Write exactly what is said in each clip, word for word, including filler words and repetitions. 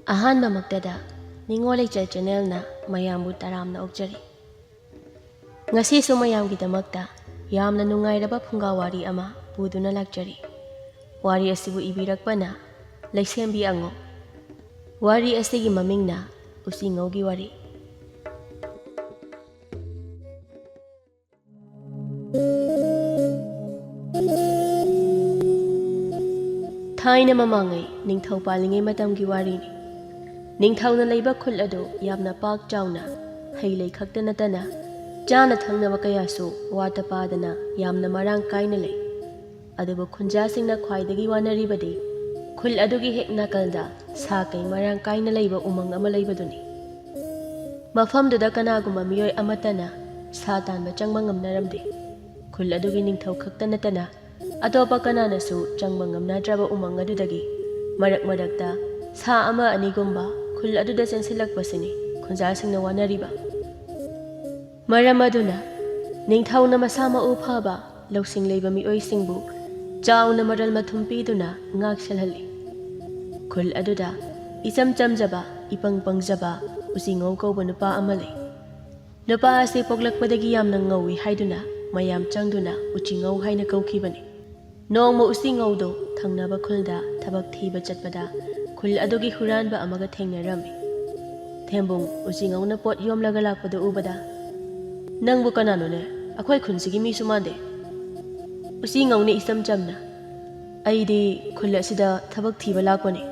ꯑꯍꯥꯟꯕꯃꯛꯇꯗ ꯅꯤꯉꯣꯜ ꯂꯩꯆꯠ ꯆꯦꯅꯦꯜꯅ ꯃꯌꯥꯝꯕꯨ ꯇꯔꯥꯝꯅ ꯑꯣꯛꯆꯔꯤ꯫ ꯉꯁꯤꯁꯨ ꯃꯌꯥꯝꯒꯤꯗꯃꯛꯇ ꯌꯥꯝꯅ ꯅꯨꯡꯉꯥꯏꯔꯕ ꯐꯨꯡꯒꯥ ꯋꯥꯔꯤ ꯑꯃ ꯄꯨꯗꯨꯅ ꯂꯥꯛꯆꯔꯤ꯫ ꯋꯥꯔꯤ ꯑꯁꯤꯕꯨ ꯏꯕꯤꯔꯛꯄꯅ ꯂꯩꯁꯦꯝꯕꯤ ꯑꯉꯣ꯫ ꯋꯥꯔꯤ ꯑꯁꯤꯒꯤ ꯃꯃꯤꯡꯅ ꯎꯆꯤꯉꯧꯒꯤ ꯋꯥꯔꯤ꯫ ꯊꯥꯏꯅ ꯃꯃꯥꯡꯉꯩ ꯅꯤꯡꯊꯧ ꯄꯥꯜꯂꯤꯉꯩ ꯃꯇꯝꯒꯤ ꯋꯥꯔꯤꯅꯤ꯫ ꯅꯤꯡꯊꯧꯅ ꯂꯩꯕ ꯈꯨꯜ ꯑꯗꯨ ꯌꯥꯝꯅ ꯄꯥꯛ ꯆꯥꯎꯅ ꯍꯩ ꯂꯩ ꯈꯛꯇ ꯅꯠꯇꯅ ꯆꯥꯅ ꯊꯛꯅꯕ ꯀꯌꯥꯁꯨ ꯋꯥꯠꯇ ꯄꯥꯗꯅ ꯌꯥꯝꯅ ꯃꯔꯥꯡ ꯀꯥꯏꯅ ꯂꯩ꯫ ꯑꯗꯨꯕꯨ ꯈꯨꯟꯖꯥꯁꯤꯡꯅ ꯈ꯭ꯋꯥꯏꯗꯒꯤ ꯋꯥꯅꯔꯤꯕꯗꯤ ꯈꯨꯜ ꯑꯗꯨꯒꯤ ꯍꯦꯛ ꯅꯥꯀꯜꯗ ꯁꯥ ꯀꯩ ꯃꯔꯥꯡ ꯀꯥꯏꯅ ꯂꯩꯕ ꯎꯃꯪ ꯑꯃ ꯂꯩꯕꯗꯨꯅꯤ꯫ ꯃꯐꯝꯗꯨꯗ ꯀꯅꯥꯒꯨꯝꯕ ꯃꯤꯑꯣꯏ ꯑꯃꯠꯇꯅ ꯁꯥ ꯇꯥꯟꯕ ꯆꯪꯕ ꯉꯝꯅꯔꯝꯗꯦ꯫ ꯈꯨꯜ ꯑꯗꯨꯒꯤ ꯅꯤꯡꯊꯧ ꯈꯛꯇ ꯅꯠꯇꯅ ꯑꯇꯣꯞꯄ ꯀꯅꯥꯅꯁꯨ ꯆꯪꯕ ꯉꯝꯅꯗ꯭ꯔꯕ ꯎꯃꯪ ꯑꯗꯨꯗꯒꯤ ꯃꯔꯛ ꯃꯔꯛꯇ ꯁꯥ ꯑꯃ ꯑꯅꯤꯒꯨꯝꯕ ꯈꯨꯜ ꯑꯗꯨꯗ ꯆꯦꯟꯁꯤꯜꯂꯛꯄꯁꯤꯅꯤ ꯈꯨꯟꯖꯥꯁꯤꯡꯅ ꯋꯥꯅꯔꯤꯕ꯫ ꯃꯔꯝ ꯑꯗꯨꯅ ꯅꯤꯡꯊꯧꯅ ꯃꯁꯥ ꯃꯎ ꯐꯕ ꯂꯧꯁꯤꯡ ꯂꯩꯕ ꯃꯤꯑꯣꯏꯁꯤꯡꯕꯨ ꯆꯥꯎꯅ ꯃꯔꯜ ꯃꯊꯨꯝ ꯄꯤꯗꯨꯅ ꯉꯥꯛ ꯁꯦꯜꯍꯜꯂꯤ꯫ ꯈꯨꯜ ꯑꯗꯨꯗ ꯏꯆꯝ ꯆꯝꯖꯕ, ꯏꯄꯪ ꯄꯪꯖꯕ ꯎꯆꯤꯉꯧ ꯀꯧꯕ ꯅꯨꯄꯥ ꯑꯃ ꯂꯩ꯫ ꯅꯨꯄꯥ ꯑꯁꯤ ꯄꯣꯛꯂꯛꯄꯗꯒꯤ ꯌꯥꯝꯅ ꯉꯧꯏ ꯍꯥꯏꯗꯨꯅ ꯃꯌꯥꯝ ꯆꯪꯗꯨꯅ ꯎꯆꯤꯉꯧ ꯍꯥꯏꯅ ꯀꯧꯈꯤꯕꯅꯤ꯫ ꯅꯣꯡꯃ ꯎꯆꯤꯉꯧꯗꯨ ꯊꯪꯅꯕ ꯈꯨꯜꯗ ꯊꯕꯛ ꯊꯤꯕ ꯆꯠꯄꯗ ꯈꯨꯜ ꯑꯗꯨꯒꯤ ꯍꯨꯔꯥꯟꯕ ꯑꯃꯒ ꯊꯦꯡꯅꯔꯝꯃꯤ꯫ ꯊꯦꯝꯕꯨꯡ ꯎꯆꯤꯉꯧꯅ ꯄꯣꯠ ꯌꯣꯝꯂꯒ ꯂꯥꯛꯄꯗꯨ ꯎꯕꯗ, "ꯅꯪꯕꯨ ꯀꯅꯥꯅꯣꯅꯦ? ꯑꯩꯈꯣꯏ ꯈꯨꯟꯁꯤꯒꯤ ꯃꯤꯁꯨ ꯃꯥꯟꯗꯦ꯫" ꯎꯆꯤꯉꯧꯅ ꯏꯆꯝ ꯆꯝꯅ, "ꯑꯩꯗꯤ ꯈꯨꯜ ꯑꯁꯤꯗ ꯊꯕꯛ ꯊꯤꯕ ꯂꯥꯛꯄꯅꯤ꯫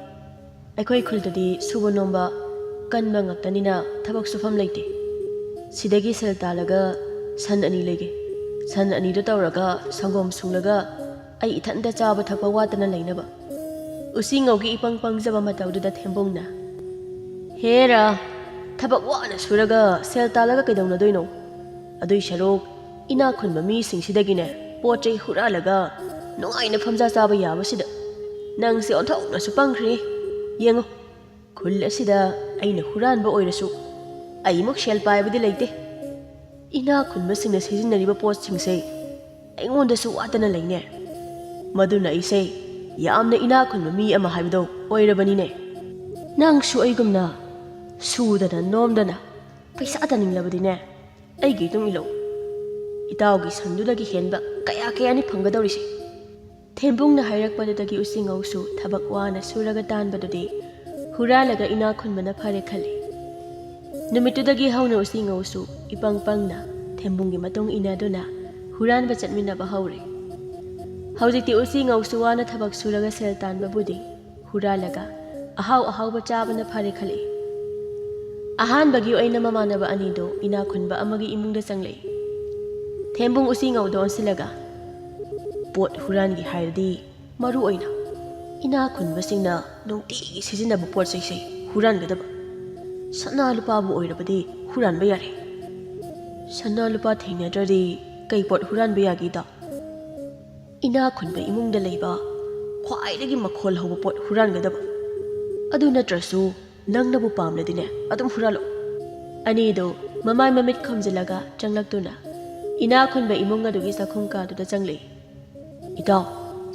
ꯑꯩꯈꯣꯏ ꯈꯨꯜꯗꯗꯤ ꯁꯨꯕ ꯅꯣꯝꯕ ꯀꯟꯕ ꯉꯥꯛꯇꯅꯤꯅ ꯊꯕꯛ ꯁꯨꯐꯝ ꯂꯩꯇꯦ꯫ ꯁꯤꯗꯒꯤ ꯁꯦꯜ ꯇꯥꯜꯂꯒ ꯁꯟ ꯑꯅꯤ ꯂꯩꯒꯦ꯫ ꯁꯟ ꯑꯅꯤꯗꯨ ꯇꯧꯔꯒ ꯁꯪꯒꯣꯝ ꯁꯨꯡꯂꯒ ꯑꯩ ꯏꯊꯟꯇ ꯆꯥꯕ ꯊꯛꯄ ꯋꯥꯠꯇꯅ ꯂꯩꯅꯕ꯫" ꯎꯆꯤꯉꯧꯒꯤ ꯏꯄꯪ ꯄꯪꯖꯕ ꯃꯇꯧꯗꯨꯗ ꯊꯦꯝꯕꯨꯡꯅ, "ꯍꯦꯔꯥ, ꯊꯕꯛ ꯋꯥꯅ ꯁꯨꯔꯒ ꯁꯦꯜ ꯇꯥꯜꯂꯒ ꯀꯩꯗꯧꯅꯗꯣꯏꯅꯣ? ꯑꯗꯨꯏ ꯁꯔꯨꯛ ꯏꯅꯥꯛ ꯈꯨꯟꯕ ꯃꯤꯁꯤꯡꯁꯤꯗꯒꯤꯅꯦ ꯄꯣꯠ ꯆꯩ ꯍꯨꯔꯥꯜꯂꯒ ꯅꯨꯡꯉꯥꯏꯅ ꯐꯝꯖꯥ ꯆꯥꯕ ꯌꯥꯕꯁꯤꯗ꯫ ꯅꯪꯁꯦ ꯑꯣꯟꯊꯣꯛꯅꯁꯨ ꯄꯪꯈ꯭ꯔꯦ꯫ ꯌꯦꯡꯉꯨ, ꯈꯨꯜ ꯑꯁꯤꯗ ꯑꯩꯅ ꯍꯨꯔꯥꯟꯕ ꯑꯣꯏꯔꯁꯨ ꯑꯩꯃꯨꯛ ꯁꯦꯜ ꯄꯥꯏꯕꯗꯤ ꯂꯩꯇꯦ꯫ ꯏꯅꯥꯛ ꯈꯨꯟꯕꯁꯤꯡꯅ ꯁꯤꯖꯤꯟꯅꯔꯤꯕ ꯄꯣꯠꯁꯤꯡꯁꯦ ꯑꯩꯉꯣꯟꯗꯁꯨ ꯋꯥꯠꯇꯅ ꯂꯩꯅꯦ꯫ ꯃꯗꯨꯅ ꯑꯩꯁꯦ ꯌꯥꯝꯅ ꯏꯅꯥꯛ ꯈꯨꯟꯕ ꯃꯤ ꯑꯃ ꯍꯥꯏꯕꯗꯣ ꯑꯣꯏꯔꯕꯅꯤꯅꯦ꯫" "ꯅꯪꯁꯨ ꯑꯩꯒꯨꯝꯅ ꯁꯨꯗꯅ ꯅꯣꯝꯗꯅ ꯄꯩꯁꯥ ꯇꯥꯅꯤꯡꯂꯕꯗꯤꯅꯦ, ꯑꯩꯒꯤ ꯏꯇꯨꯡ ꯏꯜꯂꯣ꯫ ꯏꯇꯥꯎꯒꯤ ꯁꯟꯗꯨꯗꯒꯤ ꯍꯦꯟꯕ ꯀꯌꯥ ꯀꯌꯥꯅꯤ ꯐꯪꯒꯗꯧꯔꯤꯁꯦ?" ꯊꯦꯝꯕꯨꯡꯅ ꯍꯥꯏꯔꯛꯄꯗꯨꯗꯒꯤ ꯎꯆꯤꯉꯧꯁꯨ ꯊꯕꯛ ꯋꯥꯅ ꯁꯨꯔꯒ ꯇꯥꯟꯕꯗꯨꯗꯤ ꯍꯨꯔꯥꯜꯂꯒ ꯏꯅꯥꯛ ꯈꯨꯟꯕꯅ ꯐꯔꯦ ꯈꯜꯂꯤ꯫ ꯅꯨꯃꯤꯠꯇꯨꯗꯒꯤ ꯍꯧꯅ ꯎꯆꯤꯉꯧꯁꯨ ꯏꯄꯪ ꯄꯪꯅ ꯊꯦꯝꯕꯨꯡꯒꯤ ꯃꯇꯨꯡ ꯏꯟꯅꯗꯨꯅ ꯍꯨꯔꯥꯟꯕ ꯆꯠꯃꯤꯟꯅꯕ ꯍꯧꯔꯦ꯫ ꯍꯧꯖꯤꯛꯇꯤ ꯎꯆꯤꯉꯧꯁꯨ ꯋꯥꯅ ꯊꯕꯛ ꯁꯨꯔꯒ ꯁꯦꯜ ꯇꯥꯟꯕꯕꯨꯗꯤ ꯍꯨꯔꯥꯜꯂꯒ ꯑꯍꯥꯎ ꯑꯍꯥꯎꯕ ꯆꯥꯕꯅ ꯐꯔꯦ ꯈꯜꯂꯛꯏ꯫ ꯑꯍꯥꯟꯕꯒꯤ ꯑꯣꯏꯅ ꯃꯃꯥꯟꯅꯕ ꯑꯅꯤꯗꯣ ꯏꯅꯥꯛ ꯈꯨꯟꯕ ꯑꯃꯒꯤ ꯏꯃꯨꯡꯗ ꯆꯪꯂꯛꯏ꯫ ꯊꯦꯝꯕꯨꯡ ꯎꯆꯤꯉꯧꯗ ꯑꯣꯟꯁꯤꯜꯂꯒ, "ꯄꯣꯠ ꯍꯨꯔꯥꯟꯒꯦ ꯍꯥꯏꯔꯗꯤ ꯃꯔꯨ ꯑꯣꯏꯅ ꯏꯅꯥꯛ ꯈꯨꯟꯕꯁꯤꯡꯅ ꯅꯨꯡꯇꯤꯒꯤ ꯁꯤꯖꯤꯟꯅꯕ ꯄꯣꯠ ꯆꯩꯁꯦ ꯍꯨꯔꯥꯟꯒꯗꯕ꯫ ꯁꯅꯥ ꯂꯨꯄꯥꯕꯨ ꯑꯣꯏꯔꯕꯗꯤ ꯍꯨꯔꯥꯟꯕ ꯌꯥꯔꯦ꯫" "ꯁꯅꯥ ꯂꯨꯄꯥ ꯊꯦꯡꯅꯗ꯭ꯔꯗꯤ ꯀꯩ ꯄꯣꯠ ꯍꯨꯔꯥꯟꯕ ꯌꯥꯒꯦ, ꯏꯇꯥꯎ?" "ꯏꯅꯥꯛ ꯈꯨꯟꯕ ꯏꯃꯨꯡꯗ ꯂꯩꯕ ꯈ꯭ꯋꯥꯏꯗꯒꯤ ꯃꯈꯣꯜ ꯍꯧꯕ ꯄꯣꯠ ꯍꯨꯔꯥꯟꯒꯗꯕ꯫ ꯑꯗꯨ ꯅꯠꯇ꯭ꯔꯁꯨ ꯅꯪꯅꯕꯨ ꯄꯥꯝꯂꯗꯤꯅꯦ, ꯑꯗꯨꯝ ꯍꯨꯔꯥꯜꯂꯣ꯫" ꯑꯅꯤꯗꯨ ꯃꯃꯥꯏ ꯃꯃꯤꯠ ꯈꯨꯝꯖꯤꯜꯂꯒ ꯆꯪꯂꯛꯇꯨꯅ ꯏꯅꯥꯛ ꯈꯨꯟꯕ ꯏꯃꯨꯡ ꯑꯗꯨꯒꯤ ꯆꯥꯛꯈꯨꯝ ꯀꯥꯗꯨꯗ ꯆꯪꯂꯛꯏ꯫ "ꯏꯇꯥꯎ,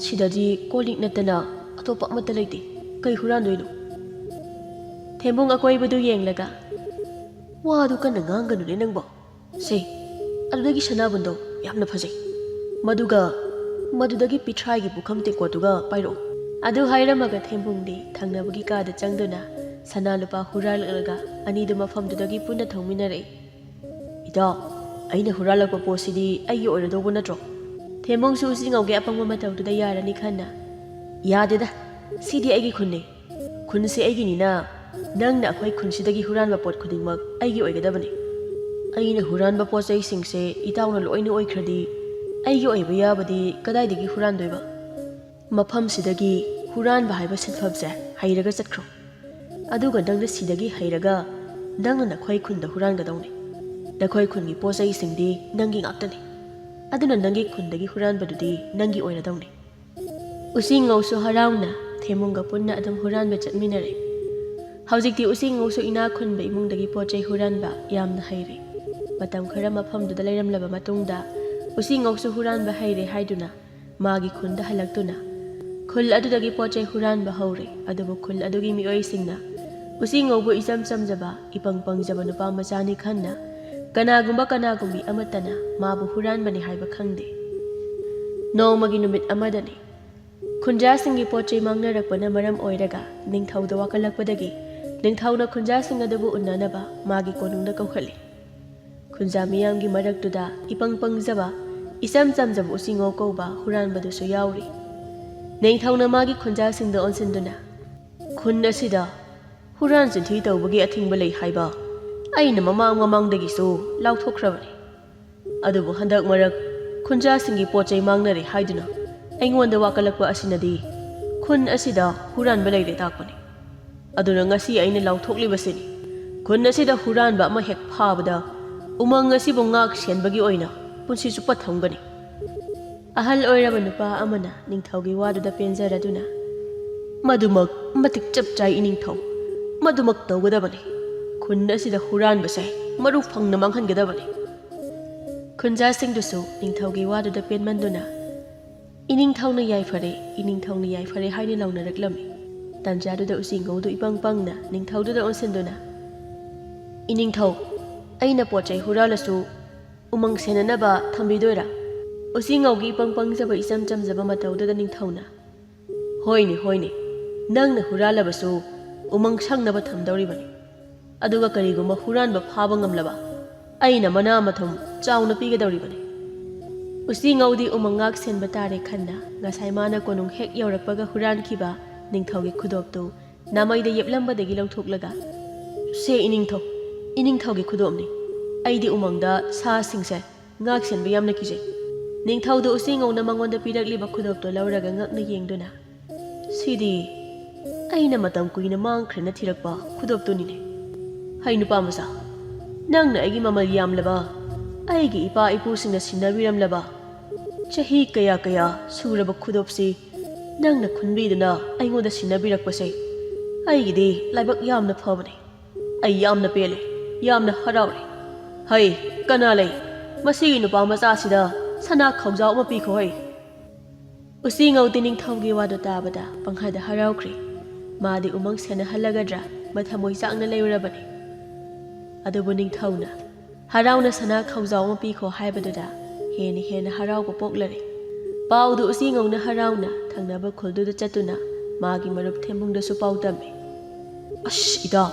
ꯁꯤꯗꯗꯤ ꯀꯣꯜ ꯂꯤꯛ ꯅꯠꯇꯅ ꯑꯇꯣꯞꯄ ꯑꯃꯠꯇ ꯂꯩꯇꯦ꯫ ꯀꯩ ꯍꯨꯔꯥꯟꯗꯣꯏꯅꯣ?" ꯊꯦꯝꯕꯨꯡ ꯑꯀꯣꯏꯕꯗꯨ ꯌꯦꯡꯂꯒ, "ꯋꯥꯗꯨ ꯀꯟꯅ ꯉꯥꯡꯒꯅꯨꯅꯦ ꯅꯪꯕꯣ꯫ ꯁꯦ, ꯑꯗꯨꯗꯒꯤ ꯁꯅꯥꯕꯨꯟꯗꯣ ꯌꯥꯝꯅ ꯐꯖꯩ꯫ ꯃꯗꯨꯒ ꯃꯗꯨꯗꯒꯤ ꯄꯤꯊ꯭ꯔꯥꯏꯒꯤ ꯄꯨꯈꯝ ꯇꯦꯡꯀꯣꯠꯇꯨꯒ ꯄꯥꯏꯔꯛꯑꯣ꯫" ꯑꯗꯨ ꯍꯥꯏꯔꯝꯃꯒ ꯊꯦꯝꯕꯨꯡꯗꯤ ꯊꯪꯅꯕꯒꯤ ꯀꯥꯗ ꯆꯪꯗꯨꯅ ꯁꯅꯥ ꯂꯨꯄꯥ ꯍꯨꯔꯥꯜꯂꯛꯂꯒ ꯑꯅꯤꯗꯨ ꯃꯐꯝꯗꯨꯗꯒꯤ ꯄꯨꯟꯅ ꯊꯧꯃꯤꯟꯅꯔꯛꯏ꯫ "ꯏꯇꯥꯎ, ꯑꯩꯅ ꯍꯨꯔꯥꯜꯂꯛꯄ ꯄꯣꯠꯁꯤꯗꯤ ꯑꯩꯒꯤ ꯑꯣꯏꯔꯗꯧꯕ ꯅꯠꯇ꯭ꯔꯣ?" ꯊꯦꯝꯕꯨꯡꯁꯨ ꯎꯆꯤꯉꯧꯒꯤ ꯑꯄꯪꯕ ꯃꯇꯧꯗꯨꯗ ꯌꯥꯔꯅꯤ ꯈꯟꯅ, "ꯌꯥꯗꯦꯗ, ꯁꯤꯗꯤ ꯑꯩꯒꯤ ꯈꯨꯟꯅꯤ꯫ ꯈꯨꯟꯁꯤ ꯑꯩꯒꯤꯅꯤꯅ ꯅꯪꯅ ꯑꯩꯈꯣꯏ ꯈꯨꯟꯁꯤꯗꯒꯤ ꯍꯨꯔꯥꯟꯕ ꯄꯣꯠ ꯈꯨꯗꯤꯡꯃꯛ ꯑꯩꯒꯤ ꯑꯣꯏꯒꯗꯕꯅꯤ꯫ ꯑꯩꯅ ꯍꯨꯔꯥꯟꯕ ꯄꯣꯠ ꯆꯩꯁꯤꯡꯁꯦ ꯏꯇꯥꯎꯅ ꯂꯣꯏꯅ ꯑꯣꯏꯈ꯭ꯔꯗꯤ ꯑꯩꯒꯤ ꯑꯣꯏꯕ ꯌꯥꯕꯗꯤ ꯀꯗꯥꯏꯗꯒꯤ ꯍꯨꯔꯥꯟꯗꯣꯏꯕ? ꯃꯐꯝꯁꯤꯗꯒꯤ ꯍꯨꯔꯥꯟꯕ ꯍꯥꯏꯕ ꯁꯤꯟꯐꯝꯁꯦ ꯍꯩꯔꯒ ꯆꯠꯈ꯭ꯔꯣ꯫ ꯑꯗꯨꯒ ꯅꯪꯅ ꯁꯤꯗꯒꯤ ꯍꯩꯔꯒ ꯅꯪꯅ ꯅꯈꯣꯏ ꯈꯨꯟꯗ ꯍꯨꯔꯥꯟꯒꯗꯧꯅꯤ꯫ ꯅꯈꯣꯏ ꯈꯨꯟꯒꯤ ꯄꯣꯠ ꯆꯩꯁꯤꯡꯗꯤ ꯅꯪꯒꯤ ꯉꯥꯛꯇꯅꯤ꯫ ꯑꯗꯨꯅ ꯅꯪꯒꯤ ꯈꯨꯟꯗꯒꯤ ꯍꯨꯔꯥꯟꯕꯗꯨꯗꯤ ꯅꯪꯒꯤ ꯑꯣꯏꯔꯗꯧꯅꯤ꯫" ꯎꯆꯤꯉꯧꯁꯨ ꯍꯔꯥꯎꯅ ꯊꯦꯝꯕꯨꯡꯒ ꯄꯨꯟꯅ ꯑꯗꯨꯝ ꯍꯨꯔꯥꯟꯕ ꯆꯠꯃꯤꯟꯅꯔꯦ꯫ ꯍꯧꯖꯤꯛꯇꯤ ꯎꯆꯤꯉꯧꯁꯨ ꯏꯅꯥꯛ ꯈꯨꯟꯕ ꯏꯃꯨꯡꯗꯒꯤ ꯄꯣꯠ ꯆꯩ ꯍꯨꯔꯥꯟꯕ ꯌꯥꯝꯅ ꯍꯩꯔꯦ꯫ ꯃꯇꯝ ꯈꯔ ꯃꯐꯝꯗꯨꯗ ꯂꯩꯔꯝꯂꯕ ꯃꯇꯨꯡꯗ ꯎꯆꯤꯉꯧꯁꯨ ꯍꯨꯔꯥꯟꯕ ꯍꯩꯔꯦ ꯍꯥꯏꯗꯨꯅ ꯃꯥꯒꯤ ꯈꯨꯟꯗ ꯍꯜꯂꯛꯇꯨꯅ ꯈꯨꯜ ꯑꯗꯨꯗꯒꯤ ꯄꯣꯠ ꯆꯩ ꯍꯨꯔꯥꯟꯕ ꯍꯧꯔꯦ꯫ ꯑꯗꯨꯕꯨ ꯈꯨꯜ ꯑꯗꯨꯒꯤ ꯃꯤꯑꯣꯏꯁꯤꯡꯅ ꯎꯆꯤꯉꯧꯕꯨ ꯏꯆꯝ ꯆꯝꯖꯕ, ꯏꯄꯪ ꯄꯪꯖꯕ ꯅꯨꯄꯥ ꯃꯆꯥꯅꯤ ꯈꯟꯅ ꯀꯅꯥꯒꯨꯝꯕ ꯀꯅꯥꯒꯨꯝꯕꯤ ꯑꯃꯠꯇꯅ ꯃꯥꯕꯨ ꯍꯨꯔꯥꯟꯕꯅꯤ ꯍꯥꯏꯕ ꯈꯪꯗꯦ꯫ ꯅꯣꯡꯃꯒꯤ ꯅꯨꯃꯤꯠ ꯑꯃꯗꯅꯤ꯫ ꯈꯨꯟꯖꯥꯁꯤꯡꯒꯤ ꯄꯣꯠ ꯆꯩ ꯃꯥꯡꯅꯔꯛꯄꯅ ꯃꯔꯝ ꯑꯣꯏꯔꯒ ꯅꯤꯡꯊꯧꯗ ꯋꯥꯀꯠꯂꯛꯄꯗꯒꯤ ꯅꯤꯡꯊꯧꯅ ꯈꯨꯟꯖꯥꯁꯤꯡ ꯑꯗꯨꯕꯨ ꯎꯅꯅꯕ ꯃꯥꯒꯤ ꯀꯣꯅꯨꯡꯗ ꯀꯧꯈꯠꯂꯤ꯫ ꯈꯨꯟꯖꯥ ꯃꯤꯌꯥꯝꯒꯤ ꯃꯔꯛꯇꯨꯗ ꯏꯄꯪ ꯄꯪꯖꯕ, ꯏꯆꯝ ꯆꯝꯖꯕ ꯎꯆꯤꯉꯧ ꯀꯧꯕ ꯍꯨꯔꯥꯟꯕꯗꯨꯁꯨ ꯌꯥꯎꯔꯤ꯫ ꯅꯤꯡꯊꯧꯅ ꯃꯥꯒꯤ ꯈꯨꯟꯖꯥꯁꯤꯡꯗ ꯑꯣꯟꯁꯤꯟꯗꯨꯅ, "ꯈꯨꯟ ꯑꯁꯤꯗ ꯍꯨꯔꯥꯟ ꯆꯤꯟꯊꯤ ꯇꯧꯕꯒꯤ ꯑꯊꯤꯡꯕ ꯂꯩ ꯍꯥꯏꯕ ꯑꯩꯅ ꯃꯃꯥꯡ ꯃꯃꯥꯡꯗꯒꯤꯁꯨ ꯂꯥꯎꯊꯣꯛꯈ꯭ꯔꯕꯅꯤ꯫ ꯑꯗꯨꯕꯨ ꯍꯟꯗꯛ ꯃꯔꯛ ꯈꯨꯟꯖꯥꯁꯤꯡꯒꯤ ꯄꯣꯠ ꯆꯩ ꯃꯥꯡꯅꯔꯦ ꯍꯥꯏꯗꯨꯅ ꯑꯩꯉꯣꯟꯗ ꯋꯥꯀꯠꯂꯛꯄ ꯑꯁꯤꯅꯗꯤ ꯈꯨꯟ ꯑꯁꯤꯗ ꯍꯨꯔꯥꯟꯕ ꯂꯩꯔꯦ ꯇꯥꯛꯄꯅꯤ꯫ ꯑꯗꯨꯅ ꯉꯁꯤ ꯑꯩꯅ ꯂꯥꯎꯊꯣꯛꯂꯤꯕꯁꯤꯅꯤ꯫ ꯈꯨꯟ ꯑꯁꯤꯗ ꯍꯨꯔꯥꯟꯕ ꯑꯃ ꯍꯦꯛ ꯐꯥꯕꯗ ꯎꯃꯪ ꯑꯁꯤꯕꯨ ꯉꯥꯛ ꯁꯦꯟꯕꯒꯤ ꯑꯣꯏꯅ ꯄꯨꯟꯁꯤ ꯆꯨꯞꯄ ꯊꯝꯒꯅꯤ꯫" ꯑꯍꯜ ꯑꯣꯏꯔꯕ ꯅꯨꯄꯥ ꯑꯃꯅ ꯅꯤꯡꯊꯧꯒꯤ ꯋꯥꯗꯨꯗ ꯄꯦꯟꯖꯔꯗꯨꯅ, "ꯃꯗꯨꯃꯛ ꯃꯇꯤꯛ ꯆꯞ ꯆꯥꯏ ꯏꯅꯤꯡꯊꯧ꯫ ꯃꯗꯨꯃꯛ ꯇꯧꯒꯗꯕꯅꯤ꯫ ꯈꯨꯟ ꯑꯁꯤꯗ ꯍꯨꯔꯥꯟꯕꯁꯦ ꯃꯔꯨ ꯐꯪꯅ ꯃꯥꯡꯍꯟꯒꯗꯕꯅꯤ꯫" ꯈꯨꯟꯖꯥꯁꯤꯡꯗꯨꯁꯨ ꯅꯤꯡꯊꯧꯒꯤ ꯋꯥꯗꯨꯗ ꯄꯦꯟꯃꯟꯗꯨꯅ, "ꯏꯅꯤꯡꯊꯧꯅ ꯌꯥꯏꯐꯔꯦ, ꯏꯅꯤꯡꯊꯧꯅ ꯌꯥꯏꯐꯔꯦ" ꯍꯥꯏꯅ ꯂꯥꯎꯅꯔꯛꯂꯝꯃꯤ꯫ ꯇꯟꯖꯥꯗꯨꯗ ꯎꯆꯤꯉꯧꯗꯨ ꯏꯄꯪ ꯄꯪꯅ ꯅꯤꯡꯊꯧꯗꯨꯗ ꯑꯣꯟꯁꯤꯟꯗꯨꯅ, "ꯏꯅꯤꯡꯊꯧ, ꯑꯩꯅ ꯄꯣꯠ ꯆꯩ ꯍꯨꯔꯥꯜꯂꯁꯨ ꯎꯃꯪ ꯁꯦꯟꯅꯅꯕ ꯊꯝꯕꯤꯗꯣꯏꯔꯥ?" ꯎꯆꯤꯉꯧꯒꯤ ꯏꯄꯪ ꯄꯪꯖꯕ, ꯏꯆꯝ ꯆꯝꯖꯕ ꯃꯇꯧꯗꯨꯗ ꯅꯤꯡꯊꯧꯅ, "ꯍꯣꯏꯅꯦ, ꯍꯣꯏꯅꯦ, ꯅꯪꯅ ꯍꯨꯔꯥꯜꯂꯕꯁꯨ ꯎꯃꯪ ꯁꯪꯅꯕ ꯊꯝꯗꯧꯔꯤꯕꯅꯤ꯫ ꯑꯗꯨꯒ ꯀꯔꯤꯒꯨꯝꯕ ꯍꯨꯔꯥꯟꯕ ꯐꯥꯕ ꯉꯝꯂꯕ, ꯑꯩꯅ ꯃꯅꯥ ꯃꯊꯨꯝ ꯆꯥꯎꯅ ꯄꯤꯒꯗꯧꯔꯤꯕꯅꯤ꯫" ꯎꯆꯤꯉꯧꯗꯤ ꯎꯃꯪ ꯉꯥꯛ ꯁꯦꯟꯕ ꯇꯥꯔꯦ ꯈꯟꯅ ꯉꯁꯥꯏ ꯃꯥꯅ ꯀꯣꯅꯨꯡ ꯍꯦꯛ ꯌꯧꯔꯛꯄꯒ ꯍꯨꯔꯥꯟꯈꯤꯕ ꯅꯤꯡꯊꯧꯒꯤ ꯈꯨꯗꯣꯞꯇꯨ ꯅꯥꯃꯩꯗ ꯌꯦꯞꯂꯝꯕꯗꯒꯤ ꯂꯧꯊꯣꯛꯂꯒ, "ꯁꯦ ꯏꯅꯤꯡꯊꯧ, ꯏꯅꯤꯡꯊꯧꯒꯤ ꯈꯨꯗꯣꯞꯅꯤ꯫ ꯑꯩꯗꯤ ꯎꯃꯪꯗ ꯁꯥꯁꯤꯡꯁꯦ ꯉꯥꯛ ꯁꯦꯟꯕ ꯌꯥꯝꯅ ꯀꯤꯖꯩ꯫" ꯅꯤꯡꯊꯧꯗꯨ ꯎꯆꯤꯉꯧꯅ ꯃꯉꯣꯟꯗ ꯄꯤꯔꯛꯂꯤꯕ ꯈꯨꯗꯣꯞꯇꯨ ꯂꯧꯔꯒ ꯉꯛꯅ ꯌꯦꯡꯗꯨꯅ, "ꯁꯤꯗꯤ ꯑꯩꯅ ꯃꯇꯝ ꯀꯨꯏꯅ ꯃꯥꯡꯈ꯭ꯔꯦꯅ ꯊꯤꯔꯛꯄ ꯈꯨꯗꯣꯞꯇꯨꯅꯤꯅꯦ꯫ ꯍꯩ ꯅꯨꯄꯥ ꯃꯆꯥ, ꯅꯪꯅ ꯑꯩꯒꯤ ꯃꯃꯜ ꯌꯥꯝꯂꯕ, ꯑꯩꯒꯤ ꯏꯄꯥ ꯏꯄꯨꯁꯤꯡꯅ ꯁꯤꯟꯅꯕꯤꯔꯝꯂꯕ, ꯆꯍꯤ ꯀꯌꯥ ꯀꯌꯥ ꯁꯨꯔꯕ ꯈꯨꯗꯣꯞꯁꯤ ꯅꯪꯅ ꯈꯨꯟꯕꯤꯗꯨꯅ ꯑꯩꯉꯣꯟꯗ ꯁꯤꯟꯅꯕꯤꯔꯛꯄꯁꯦ ꯑꯩꯒꯤꯗꯤ ꯂꯥꯏꯕꯛ ꯌꯥꯝꯅ ꯐꯕꯅꯤ꯫ ꯑꯩ ꯌꯥꯝꯅ ꯄꯦꯜꯂꯦ, ꯌꯥꯝꯅ ꯍꯔꯥꯎꯔꯦ꯫ ꯍꯩ, ꯀꯅꯥ ꯂꯩ? ꯃꯁꯤꯒꯤ ꯅꯨꯄꯥ ꯃꯆꯥꯁꯤꯗ ꯁꯅꯥ ꯈꯥꯎꯖꯥꯎ ꯑꯃ ꯄꯤꯈꯣ ꯍꯩ꯫" ꯎꯆꯤꯉꯧꯗꯤ ꯅꯤꯡꯊꯧꯒꯤ ꯋꯥꯗꯨ ꯇꯥꯕꯗ ꯄꯪꯍꯥꯏꯗ ꯍꯔꯥꯎꯈ꯭ꯔꯦ꯫ ꯃꯥꯗꯤ ꯎꯃꯪ ꯁꯦꯟꯅꯍꯜꯂꯒꯗ꯭ꯔꯥ, ꯃꯊꯃꯣꯏ ꯆꯥꯛꯅ ꯂꯩꯔꯨꯔꯕꯅꯤ꯫ ꯑꯗꯨꯕꯨ ꯅꯤꯡꯊꯧꯅ ꯍꯔꯥꯎꯅ ꯁꯅꯥ ꯈꯧꯖꯥꯎ ꯑꯃ ꯄꯤꯈꯣ ꯍꯥꯏꯕꯗꯨꯗ ꯍꯦꯟꯅ ꯍꯦꯟꯅ ꯍꯔꯥꯎꯕ ꯄꯣꯛꯂꯔꯦ꯫ ꯄꯥꯎꯗꯨ ꯎꯆꯤꯉꯧꯅ ꯍꯔꯥꯎꯅ ꯊꯪꯅꯕ ꯈꯨꯜꯗꯨꯗ ꯆꯠꯇꯨꯅ ꯃꯥꯒꯤ ꯃꯔꯨꯞ ꯊꯦꯝꯕꯨꯡꯗꯁꯨ ꯄꯥꯎ ꯇꯝꯃꯤ꯫ "ꯑꯁ ꯏꯇꯥꯎ,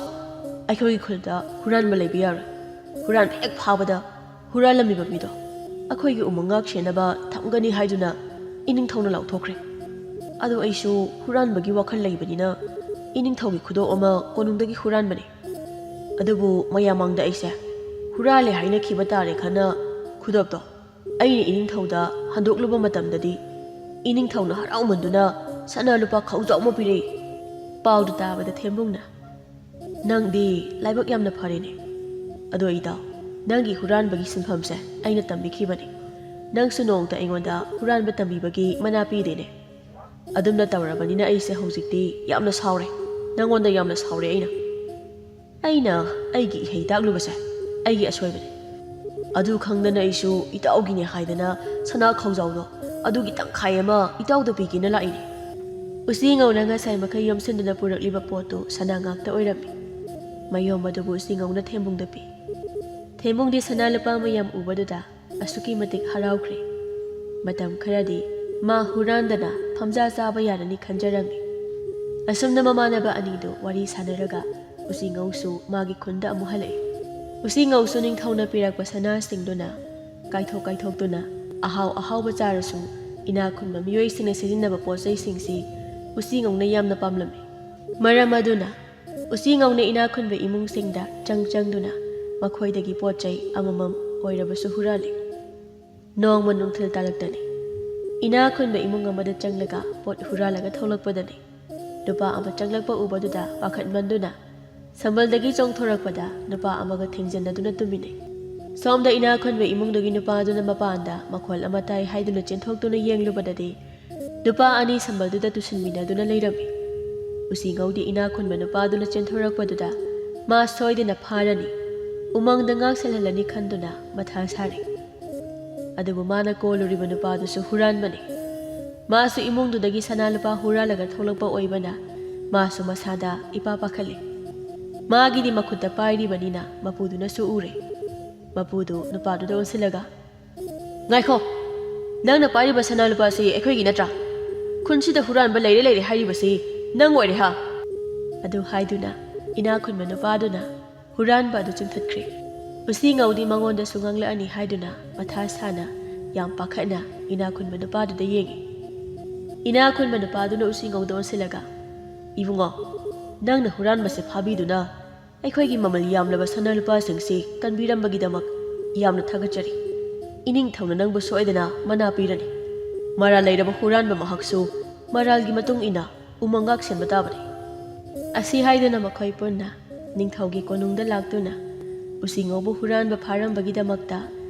ꯑꯩꯈꯣꯏꯒꯤ ꯈꯨꯜꯗ ꯍꯨꯔꯥꯟꯕ ꯂꯩꯕ ꯌꯥꯔꯣꯏ꯫ ꯍꯨꯔꯥꯟꯕ ꯍꯦꯛ ꯐꯥꯕꯗ ꯍꯨꯔꯥꯜꯂꯝꯃꯤꯕ ꯃꯤꯗꯣ ꯑꯩꯈꯣꯏꯒꯤ ꯎꯃꯪ ꯉꯥꯛ ꯁꯦꯟꯅꯕ ꯊꯝꯒꯅꯤ ꯍꯥꯏꯗꯨꯅ ꯏꯅꯤꯡꯊꯧꯅ ꯂꯥꯎꯊꯣꯛꯈ꯭ꯔꯦ꯫ ꯑꯗꯨ ꯑꯩꯁꯨ ꯍꯨꯔꯥꯟꯕꯒꯤ ꯋꯥꯈꯜ ꯂꯩꯕꯅꯤꯅ ꯏꯅꯤꯡꯊꯧꯒꯤ ꯈꯨꯗꯣꯞ ꯑꯃ ꯀꯣꯅꯨꯡꯗꯒꯤ ꯍꯨꯔꯥꯟꯕꯅꯤ꯫ ꯑꯗꯨꯕꯨ ꯃꯌꯥꯝ ꯃꯥꯡꯗ ꯑꯩꯁꯦ ꯍꯨꯔꯥꯜꯂꯦ ꯍꯥꯏꯅꯈꯤꯕ ꯇꯥꯔꯦ ꯈꯟꯅ ꯈꯨꯗꯣꯞꯇꯣ ꯑꯩꯅ ꯏꯅꯤꯡꯊꯧꯗ ꯍꯟꯗꯣꯛꯂꯨꯕ ꯃꯇꯝꯗꯗꯤ ꯏꯅꯤꯡꯊꯧꯅ ꯍꯔꯥꯎꯃꯟꯗꯨꯅ ꯁꯅꯥ ꯂꯨꯄꯥ ꯈꯧꯖꯥꯎ ꯑꯃ ꯄꯤꯔꯛꯏ꯫" ꯄꯥꯎꯗꯨ ꯇꯥꯕꯗ ꯊꯦꯝꯕꯨꯡꯅ, "ꯅꯪꯗꯤ ꯂꯥꯏꯕꯛ ꯌꯥꯝꯅ ꯐꯔꯦꯅꯦ꯫ ꯑꯗꯣ ꯏꯇꯥꯎ, ꯅꯪꯒꯤ ꯍꯨꯔꯥꯟꯕꯒꯤ ꯁꯤꯟꯐꯝꯁꯦ ꯑꯩꯅ ꯇꯝꯕꯤꯈꯤꯕꯅꯤ꯫ ꯅꯪꯁꯨ ꯅꯣꯡꯃꯇ ꯑꯩꯉꯣꯟꯗ ꯍꯨꯔꯥꯟꯕ ꯇꯝꯕꯤꯕꯒꯤ ꯃꯅꯥ ꯄꯤꯗꯦꯅꯦ꯫ ꯑꯗꯨꯝꯅ ꯇꯧꯔꯕꯅꯤꯅ ꯑꯩꯁꯦ ꯍꯧꯖꯤꯛꯇꯤ ꯌꯥꯝꯅ ꯁꯥꯎꯔꯦ꯫ ꯅꯪꯉꯣꯟꯗ ꯌꯥꯝꯅ ꯁꯥꯎꯔꯦ ꯑꯩꯅ꯫ ꯑꯩꯅ ꯑꯩꯒꯤ ꯏꯍꯩ ꯇꯥꯛꯂꯨꯕꯁꯦ ꯑꯩꯒꯤ ꯑꯁꯣꯏꯕꯅꯤ꯫ ꯑꯗꯨ ꯈꯪꯗꯅ ꯑꯩꯁꯨ ꯏꯇꯥꯎꯒꯤꯅꯦ ꯍꯥꯏꯗꯅ ꯁꯅꯥ ꯈꯧꯖꯥꯎꯗꯣ ꯑꯗꯨꯒꯤ ꯇꯪꯈꯥꯏ ꯑꯃ ꯏꯇꯥꯎꯗ ꯄꯤꯒꯦꯅ ꯂꯥꯛꯏꯅꯦ꯫" ꯎꯆꯤꯉꯧꯅ ꯉꯁꯥꯏ ꯃꯈꯩ ꯌꯣꯝꯁꯤꯟꯗꯨꯅ ꯄꯨꯔꯛꯂꯤꯕ ꯄꯣꯠꯇꯨ ꯁꯅꯥ ꯉꯥꯛꯇ ꯑꯣꯏꯔꯝꯃꯤ꯫ ꯃꯌꯣꯝ ꯑꯗꯨꯕꯨ ꯎꯆꯤꯉꯧꯅ ꯊꯦꯝꯕꯨꯡꯗ ꯄꯤ꯫ ꯊꯦꯝꯕꯨꯡꯗꯤ ꯁꯅꯥ ꯂꯨꯄꯥ ꯃꯌꯥꯝ ꯎꯕꯗꯨꯗ ꯑꯁꯨꯛꯀꯤ ꯃꯇꯤꯛ ꯍꯔꯥꯎꯈ꯭ꯔꯦ꯫ ꯃꯇꯝ ꯈꯔꯗꯤ ꯃꯥ ꯍꯨꯔꯥꯟꯗꯅ ꯐꯝꯖꯥ ꯆꯥꯕ ꯌꯥꯔꯅꯤ ꯈꯟꯖꯔꯝꯃꯤ꯫ ꯑꯁꯨꯝꯅ ꯃꯃꯥꯟꯅꯕ ꯑꯅꯤꯗꯨ ꯋꯥꯔꯤ ꯁꯥꯟꯅꯔꯒ ꯎꯆꯤꯉꯧꯁꯨ ꯃꯥꯒꯤ ꯈꯨꯟꯗ ꯑꯃꯨꯛ ꯍꯜꯂꯛꯏ꯫ ꯎꯆꯤꯉꯧꯁꯨ ꯅꯤꯡꯊꯧꯅ ꯄꯤꯔꯛꯄ ꯁꯅꯥꯁꯤꯡꯗꯨꯅ ꯀꯥꯏꯊꯣꯛ ꯀꯥꯏꯊꯣꯛꯇꯨꯅ ꯑꯍꯥꯎ ꯑꯍꯥꯎꯕ ꯆꯥꯔꯁꯨ ꯏꯅꯥꯛ ꯈꯨꯟꯕ ꯃꯤꯑꯣꯏꯁꯤꯡꯅ ꯁꯤꯖꯤꯟꯅꯕ ꯄꯣꯠ ꯆꯩꯁꯤꯡꯁꯤ ꯎꯆꯤꯉꯧꯅ ꯌꯥꯝꯅ ꯄꯥꯝꯂꯝꯃꯤ꯫ ꯃꯔꯝ ꯑꯗꯨꯅ ꯎꯆꯤꯉꯧꯅ ꯏꯅꯥꯛ ꯈꯨꯟꯕ ꯏꯃꯨꯡꯁꯤꯡꯗ ꯆꯪ ꯆꯪꯗꯨꯅ ꯃꯈꯣꯏꯗꯒꯤ ꯄꯣꯠ ꯆꯩ ꯑꯃꯃꯝ ꯑꯣꯏꯔꯕꯁꯨ ꯍꯨꯔꯥꯜꯂꯤ꯫ ꯅꯣꯡꯃ ꯅꯨꯡꯊꯤꯜ ꯇꯥꯂꯛꯇꯅꯤ꯫ ꯏꯅꯥꯛ ꯈꯨꯟꯕ ꯏꯃꯨꯡ ꯑꯃꯗ ꯆꯪꯂꯒ ꯄꯣꯠ ꯍꯨꯔꯥꯜꯂꯒ ꯊꯣꯛꯂꯛꯄꯗꯅꯤ꯫ ꯅꯨꯄꯥ ꯑꯃ ꯆꯪꯂꯛꯄ ꯎꯕꯗꯨꯗ ꯄꯥꯈꯠꯃꯟꯗꯨꯅ ꯁꯝꯕꯜꯗꯒꯤ ꯆꯣꯡꯊꯣꯔꯛꯄꯗ ꯅꯨꯄꯥ ꯑꯃꯒ ꯊꯦꯡꯖꯤꯟꯅꯗꯨꯅ ꯇꯨꯝꯃꯤꯟꯅꯩ꯫ ꯁꯣꯝꯗ ꯏꯅꯥꯛ ꯈꯨꯟꯕ ꯏꯃꯨꯡꯗꯨꯒꯤ ꯅꯨꯄꯥꯗꯨꯅ ꯃꯄꯥꯟꯗ ꯃꯈꯣꯜ ꯑꯃ ꯇꯥꯏ ꯍꯥꯏꯗꯨꯅ ꯆꯦꯟꯊꯣꯛꯇꯨꯅ ꯌꯦꯡꯂꯨꯕꯗꯗꯤ ꯅꯨꯄꯥ ꯑꯅꯤ ꯁꯝꯕꯜꯗꯨꯗ ꯇꯨꯁꯤꯟꯃꯤꯟꯅꯗꯨꯅ ꯂꯩꯔꯝꯃꯤ꯫ ꯎꯆꯤꯉꯧꯗꯤ ꯏꯅꯥꯛ ꯈꯨꯟꯕ ꯅꯨꯄꯥꯗꯨꯅ ꯆꯦꯟꯊꯣꯔꯛꯄꯗꯨꯗ ꯃꯥ ꯁꯣꯏꯗꯅ ꯐꯥꯔꯅꯤ, ꯎꯃꯪꯗ ꯉꯥꯛ ꯁꯦꯜꯍꯜꯂꯅꯤ ꯈꯟꯗꯨꯅ ꯃꯊꯥ ꯁꯥꯔꯤ꯫ ꯑꯗꯨꯕꯨ ꯃꯥꯅ ꯀꯣꯜꯂꯨꯔꯤꯕ ꯅꯨꯄꯥꯗꯨꯁꯨ ꯍꯨꯔꯥꯟꯕꯅꯤ꯫ ꯃꯥꯁꯨ ꯏꯃꯨꯡꯗꯨꯗꯒꯤ ꯁꯅꯥ ꯂꯨꯄꯥ ꯍꯨꯔꯥꯜꯂꯒ ꯊꯣꯛꯂꯛꯄ ꯑꯣꯏꯕꯅ ꯃꯥꯁꯨ ꯃꯁꯥꯗ ꯏꯄꯥ ꯄꯥꯈꯠꯂꯤ꯫ ꯃꯥꯒꯤꯗꯤ ꯃꯈꯨꯠꯇ ꯄꯥꯏꯔꯤꯕꯅꯤꯅ ꯃꯄꯨꯗꯨꯅꯁꯨ ꯎꯔꯦ꯫ ꯃꯄꯨꯗꯨ ꯅꯨꯄꯥꯗꯨꯗ ꯑꯣꯟꯁꯤꯜꯂꯒ, "ꯉꯥꯏꯈꯣ, ꯅꯪꯅ ꯄꯥꯏꯔꯤꯕ ꯁꯅꯥ ꯂꯨꯄꯥꯁꯤ ꯑꯩꯈꯣꯏꯒꯤ ꯅꯠꯇ꯭ꯔꯥ? ꯈꯨꯟꯁꯤꯗ ꯍꯨꯔꯥꯟꯕ ꯂꯩꯔꯦ ꯂꯩꯔꯦ ꯍꯥꯏꯔꯤꯕꯁꯤ ꯅꯪ ꯑꯣꯏꯔꯦ ꯍꯥ?" ꯑꯗꯨ ꯍꯥꯏꯗꯨꯅ ꯏꯅꯥꯛ ꯈꯨꯟꯕ ꯅꯨꯄꯥꯗꯨꯅ ꯍꯨꯔꯥꯟꯕ ꯑꯗꯨ ꯆꯤꯡꯊꯠꯈ꯭ꯔꯦ꯫ ꯎꯆꯤꯉꯧꯗꯤ ꯃꯉꯣꯟꯗꯁꯨ ꯉꯥꯡꯂꯛꯑꯅꯤ ꯍꯥꯏꯗꯨꯅ ꯃꯊꯥ ꯁꯥꯅ ꯌꯥꯝ ꯄꯥꯈꯠꯅ ꯏꯅꯥꯛ ꯈꯨꯟꯕ ꯅꯨꯄꯥꯗꯨꯗ ꯌꯦꯡꯉꯤ꯫ ꯏꯅꯥꯛ ꯈꯨꯟꯕ ꯅꯨꯄꯥꯗꯨꯅ ꯎꯆꯤꯉꯧꯗ ꯑꯣꯟꯁꯤꯜꯂꯒ, "ꯏꯕꯨꯡꯉꯣ, ꯅꯪꯅ ꯍꯨꯔꯥꯟꯕꯁꯦ ꯐꯥꯕꯤꯗꯨꯅ ꯑꯩꯈꯣꯏꯒꯤ ꯃꯃꯜ ꯌꯥꯝꯂꯕ ꯁꯅꯥ ꯂꯨꯄꯥꯁꯤꯡꯁꯤ ꯀꯟꯕꯤꯔꯝꯕꯒꯤꯗꯃꯛ ꯌꯥꯝꯅ ꯊꯥꯒꯠꯆꯔꯤ꯫ ꯏꯅꯤꯡꯊꯧꯅ ꯅꯪꯕꯨ ꯁꯣꯏꯗꯅ ꯃꯅꯥ ꯄꯤꯔꯅꯤ꯫ ꯃꯔꯥꯜ ꯂꯩꯔꯕ ꯍꯨꯔꯥꯟꯕ ꯃꯍꯥꯛꯁꯨ ꯃꯔꯥꯜꯒꯤ ꯃꯇꯨꯡ ꯏꯟꯅ ꯎꯃꯪ ꯉꯥꯛ ꯁꯦꯟꯕ ꯇꯥꯕꯅꯤ"꯫ ꯑꯁꯤ ꯍꯥꯏꯗꯨꯅ ꯃꯈꯣꯏ ꯄꯨꯟꯅ ꯅꯤꯡꯊꯧꯒꯤ ꯀꯣꯅꯨꯡꯗ ꯂꯥꯛꯇꯨꯅ ꯎꯆꯤꯉꯧꯕꯨ ꯍꯨꯔꯥꯟꯕ ꯐꯥꯔꯝꯕꯒꯤꯗꯃꯛꯇ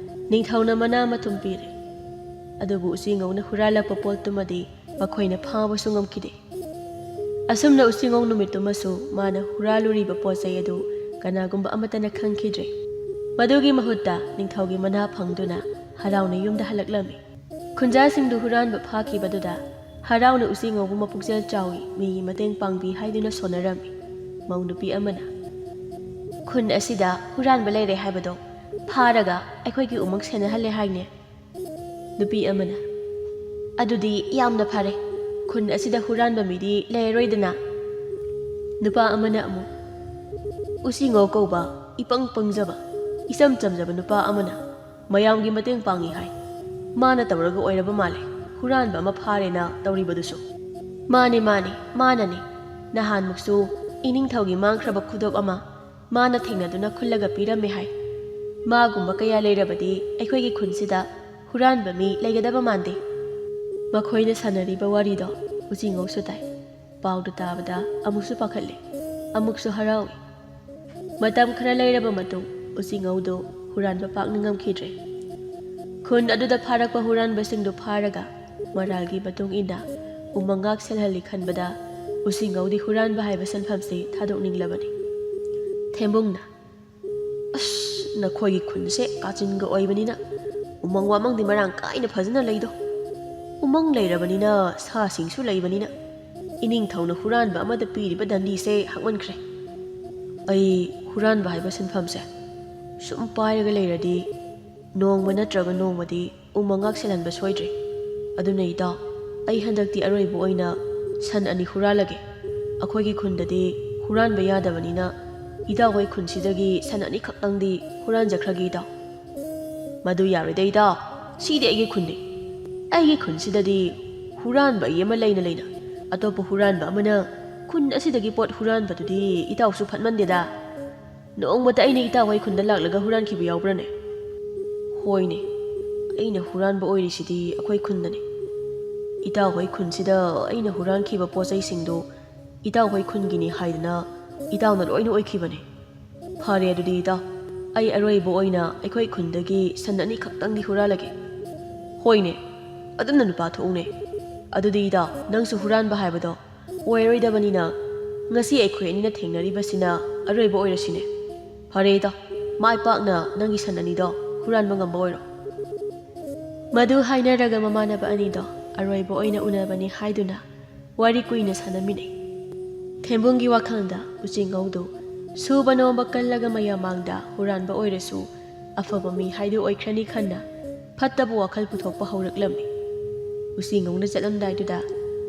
ꯅꯤꯡꯊꯧꯅ ꯃꯅꯥ ꯃꯊꯨꯝ ꯄꯤꯔꯦ꯫ ꯑꯗꯨꯕꯨ ꯎꯆꯤꯉꯧꯅ ꯍꯨꯔꯥꯜꯂꯛꯄ ꯄꯣꯠꯇꯨꯃꯗꯤ ꯃꯈꯣꯏꯅ ꯐꯥꯕꯁꯨ ꯉꯝꯈꯤꯗꯦ꯫ ꯑꯁꯨꯝꯅ ꯎꯆꯤꯉꯧ ꯅꯨꯃꯤꯠꯇꯨꯃꯁꯨ ꯃꯥꯅ ꯍꯨꯔꯥꯜꯂꯨꯔꯤꯕ ꯄꯣꯠ ꯆꯩ ꯑꯗꯨ ꯀꯅꯥꯒꯨꯝꯕ ꯑꯃꯠꯇꯅ ꯈꯪꯈꯤꯗ꯭ꯔꯦ꯫ ꯃꯗꯨꯒꯤ ꯃꯍꯨꯠꯇ ꯅꯤꯡꯊꯧꯒꯤ ꯃꯅꯥ ꯐꯪꯗꯨꯅ ꯍꯔꯥꯎꯅ ꯌꯨꯝꯗ ꯍꯜꯂꯛꯂꯝꯃꯤ꯫ ꯈꯨꯟꯖꯥꯁꯤꯡꯗꯨ ꯍꯨꯔꯥꯟꯕ ꯐꯥꯈꯤꯕꯗꯨꯗ ꯍꯔꯥꯎꯅ ꯎꯆꯤꯉꯧꯕꯨ ꯃꯄꯨꯛꯆꯦꯜ ꯆꯥꯎꯏ, ꯃꯤꯒꯤ ꯃꯇꯦꯡ ꯄꯥꯡꯕꯤ ꯍꯥꯏꯗꯨꯅ ꯁꯣꯟꯅꯔꯝꯃꯤ꯫ ꯃꯧ ꯅꯨꯄꯤ ꯑꯃꯅ, "ꯈꯨꯟ ꯑꯁꯤꯗ ꯍꯨꯔꯥꯟꯕ ꯂꯩꯔꯦ ꯍꯥꯏꯕꯗꯣ ꯐꯥꯔꯒ ꯑꯩꯈꯣꯏꯒꯤ ꯎꯃꯪ ꯁꯦꯟꯅꯍꯜꯂꯦ ꯍꯥꯏꯅꯦ"꯫ ꯅꯨꯄꯤ ꯑꯃꯅ, "ꯑꯗꯨꯗꯤ ꯌꯥꯝꯅ ꯐꯔꯦ, ꯈꯨꯟ ꯑꯁꯤꯗ ꯍꯨꯔꯥꯟꯕ ꯃꯤꯗꯤ ꯂꯩꯔꯔꯣꯏꯗꯅ"꯫ ꯅꯨꯄꯥ ꯑꯃꯅ ꯑꯃꯨꯛ, "ꯎꯆꯤꯉꯧ ꯀꯧꯕ ꯏꯄꯪ ꯄꯪꯖꯕ, ꯏꯆꯝ ꯆꯝꯖꯕ ꯅꯨꯄꯥ ꯑꯃꯅ ꯃꯌꯥꯝꯒꯤ ꯃꯇꯦꯡ ꯄꯥꯡꯏ ꯍꯥꯏ꯫ ꯃꯥꯅ ꯇꯧꯔꯒ ꯑꯣꯏꯔꯕ ꯃꯥꯜꯂꯦ ꯍꯨꯔꯥꯟꯕ ꯑꯃ ꯐꯥꯔꯦꯅ ꯇꯧꯔꯤꯕꯗꯨꯁꯨ"꯫ "ꯃꯥꯅꯦ, ꯃꯥꯅꯦ, ꯃꯥꯅꯅꯦ꯫ ꯅꯍꯥꯟꯃꯨꯛꯁꯨ ꯏꯅꯤꯡꯊꯧꯒꯤ ꯃꯥꯡꯈ꯭ꯔꯕ ꯈꯨꯗꯣꯞ ꯑꯃ ꯃꯥꯅ ꯊꯦꯡꯅꯗꯨꯅ ꯈꯨꯜꯂꯒ ꯄꯤꯔꯝꯃꯦ ꯍꯥꯏ꯫ ꯃꯥꯒꯨꯝꯕ ꯀꯌꯥ ꯂꯩꯔꯕꯗꯤ ꯑꯩꯈꯣꯏꯒꯤ ꯈꯨꯟꯁꯤꯗ ꯍꯨꯔꯥꯟꯕ ꯃꯤ ꯂꯩꯒꯗꯕ ꯃꯥꯟꯗꯦ"꯫ ꯃꯈꯣꯏꯅ ꯁꯥꯟꯅꯔꯤꯕ ꯋꯥꯔꯤꯗꯣ ꯎꯆꯤꯉꯧꯁꯨ ꯇꯥꯏ꯫ ꯄꯥꯎꯗꯨ ꯇꯥꯕꯗ ꯑꯃꯨꯛꯁꯨ ꯄꯥꯈꯠꯂꯦ, ꯑꯃꯨꯛꯁꯨ ꯍꯔꯥꯎꯏ꯫ ꯃꯇꯝ ꯈꯔ ꯂꯩꯔꯕ ꯃꯇꯨꯡ ꯎꯆꯤꯉꯧꯗꯨ ꯍꯨꯔꯥꯟꯕ ꯄꯥꯛꯅ ꯉꯝꯈꯤꯗ꯭ꯔꯦ꯫ ꯈꯨꯟ ꯑꯗꯨꯗ ꯐꯥꯔꯛꯄ ꯍꯨꯔꯥꯟꯕꯁꯤꯡꯗꯨ ꯐꯥꯔꯒ ꯃꯔꯥꯜꯒꯤ ꯃꯇꯨꯡ ꯏꯟꯅ ꯎꯃꯪ ꯉꯥꯛ ꯁꯦꯜꯍꯜꯂꯤ ꯈꯟꯕꯗ ꯎꯆꯤꯉꯧꯗꯤ ꯍꯨꯔꯥꯟꯕ ꯍꯥꯏꯕ ꯁꯤꯟꯐꯝꯁꯤ ꯊꯥꯗꯣꯛꯅꯤꯡꯂꯕꯅꯤ꯫ ꯊꯦꯝꯕꯨꯡꯅ, "ꯑꯁ, ꯅꯈꯣꯏꯒꯤ ꯈꯨꯟꯁꯦ ꯀꯥꯆꯤꯟꯒ ꯑꯣꯏꯕꯅꯤꯅ ꯎꯃꯪ ꯋꯥꯃꯪꯗꯤ ꯃꯔꯥꯡ ꯀꯥꯏꯅ ꯐꯖꯅ ꯂꯩꯗꯣ꯫ ꯎꯃꯪ ꯂꯩꯔꯕꯅꯤꯅ ꯁꯥꯁꯤꯡꯁꯨ ꯂꯩꯕꯅꯤꯅ ꯏꯅꯤꯡꯊꯧꯅ ꯍꯨꯔꯥꯟꯕ ꯑꯃꯗ ꯄꯤꯔꯤꯕ ꯗꯟꯗꯤꯁꯦ ꯍꯥꯡꯃꯟꯈ꯭ꯔꯦ"꯫ ꯑꯩ ꯍꯨꯔꯥꯟꯕ ꯍꯥꯏꯕ ꯁꯤꯟꯐꯝꯁꯦ ꯁꯨꯝ ꯄꯥꯏꯔꯒ ꯂꯩꯔꯗꯤ ꯅꯣꯡꯃ ꯅꯠꯇ꯭ꯔꯒ ꯅꯣꯡꯃꯗꯤ ꯎꯃꯪ ꯉꯥꯛ ꯁꯦꯜꯍꯟꯕ ꯁꯣꯏꯗ꯭ꯔꯦ꯫ ꯑꯗꯨꯅ ꯏꯇꯥꯎ, ꯑꯩ ꯍꯟꯗꯛꯇꯤ ꯑꯔꯣꯏꯕ ꯑꯣꯏꯅ ꯁꯟ ꯑꯅꯤ ꯍꯨꯔꯥꯜꯂꯒꯦ꯫ ꯑꯩꯈꯣꯏꯒꯤ ꯈꯨꯟꯗꯗꯤ ꯍꯨꯔꯥꯟꯕ ꯌꯥꯗꯕꯅꯤꯅ ꯏꯇꯥꯎ ꯍꯣꯏ ꯈꯨꯟꯁꯤꯗꯒꯤ ꯁꯟ ꯑꯅꯤꯈꯛꯇꯪꯗꯤ ꯍꯨꯔꯥꯟꯖꯈ꯭ꯔꯒꯦ ꯏꯇꯥꯎ꯫ ꯃꯗꯨ ꯌꯥꯔꯣꯏꯗ ꯏꯇꯥꯎ, ꯁꯤꯗꯤ ꯑꯩꯒꯤ ꯈꯨꯟꯅꯤ꯫ ꯑꯩꯒꯤ ꯈꯨꯟꯁꯤꯗꯗꯤ ꯍꯨꯔꯥꯟꯕ ꯑꯩ ꯑꯃ ꯂꯩꯅ ꯂꯩꯅ ꯑꯇꯣꯞꯄ ꯍꯨꯔꯥꯟꯕ ꯑꯃꯅ ꯈꯨꯟ ꯑꯁꯤꯗꯒꯤ ꯄꯣꯠ ꯍꯨꯔꯥꯟꯕꯗꯨꯗꯤ ꯏꯇꯥꯎꯁꯨ ꯐꯠꯃꯟꯗꯦꯗ꯫ ꯅꯣꯡꯃꯇ ꯑꯩꯅ ꯏꯇꯥꯎ ꯍꯣꯏ ꯈꯨꯟꯗ ꯂꯥꯛꯂꯒ ꯍꯨꯔꯥꯟꯈꯤꯕ ꯌꯥꯎꯕ꯭ꯔꯅꯦ? ꯍꯣꯏꯅꯦ, ꯑꯩꯅ ꯍꯨꯔꯥꯟꯕ ꯑꯣꯏꯔꯤꯁꯤꯗꯤ ꯑꯩꯈꯣꯏ ꯈꯨꯟꯗꯅꯦ꯫ ꯏꯇꯥꯎ ꯍꯣꯏ ꯈꯨꯟꯁꯤꯗ ꯑꯩꯅ ꯍꯨꯔꯥꯟꯈꯤꯕ ꯄꯣꯠ ꯆꯩꯁꯤꯡꯗꯨ ꯏꯇꯥꯎ ꯍꯣꯏ ꯈꯨꯟꯒꯤꯅꯤ ꯍꯥꯏꯗꯅ ꯏꯇꯥꯎꯅ ꯂꯣꯏꯅ ꯑꯣꯏꯈꯤꯕꯅꯦ꯫ ꯐꯔꯦ ꯑꯗꯨꯗꯤ ꯏꯇꯥꯎ, ꯑꯩ ꯑꯔꯣꯏꯕ ꯑꯣꯏꯅ ꯑꯩꯈꯣꯏ ꯈꯨꯟꯗꯒꯤ ꯁꯟ ꯑꯅꯤꯈꯛꯇꯪꯗꯤ ꯍꯨꯔꯥꯜꯂꯒꯦ꯫ ꯍꯣꯏꯅꯦ, ꯑꯗꯨꯝꯅ ꯅꯨꯄꯥ ꯊꯣꯛꯎꯅꯦ꯫ ꯑꯗꯨꯗꯤ ꯏꯇꯥꯎ, ꯅꯪꯁꯨ ꯍꯨꯔꯥꯟꯕ ꯍꯥꯏꯕꯗꯣ ꯑꯣꯏꯔꯣꯏꯗꯕꯅꯤꯅ ꯉꯁꯤ ꯑꯩꯈꯣꯏ ꯑꯅꯤꯅ ꯊꯦꯡꯅꯔꯤꯕꯁꯤꯅ ꯑꯔꯣꯏꯕ ꯑꯣꯏꯔꯁꯤꯅꯦ꯫ ꯐꯔꯦ ꯏꯇꯥꯎ, ꯃꯥꯏ ꯄꯥꯛꯅ ꯅꯪꯒꯤ ꯁꯟ ꯑꯅꯤꯗꯣ ꯍꯨꯔꯥꯟꯕ ꯉꯝꯕ ꯑꯣꯏꯔꯣ꯫ ꯃꯗꯨ ꯍꯥꯏꯅꯔꯒ ꯃꯃꯥꯟꯅꯕ ꯑꯅꯤꯗꯣ ꯑꯔꯣꯏꯕ ꯑꯣꯏꯅ ꯎꯅꯕꯅꯤ ꯍꯥꯏꯗꯨꯅ ꯋꯥꯔꯤ ꯀꯨꯏꯅ ꯁꯥꯟꯅꯃꯤꯟꯅꯩ꯫ ꯊꯦꯝꯕꯨꯡꯒꯤ ꯋꯥꯈꯜꯗ ꯎꯆꯤꯉꯧꯗꯨ ꯁꯨꯕ ꯅꯣꯝꯕ ꯀꯜꯂꯒ ꯃꯌꯥꯝ ꯃꯥꯡꯗ ꯍꯨꯔꯥꯟꯕ ꯑꯣꯏꯔꯁꯨ ꯑꯐꯕ ꯃꯤ ꯍꯥꯏꯗꯨ ꯑꯣꯏꯈ꯭ꯔꯅꯤ ꯈꯟꯅ ꯐꯠꯇꯕ ꯋꯥꯈꯜ ꯄꯨꯊꯣꯛꯄ ꯍꯧꯔꯛꯂꯝꯃꯤ꯫ ꯎꯆꯤꯉꯧꯅ ꯆꯠꯂꯝꯗꯥꯏꯗꯨꯗ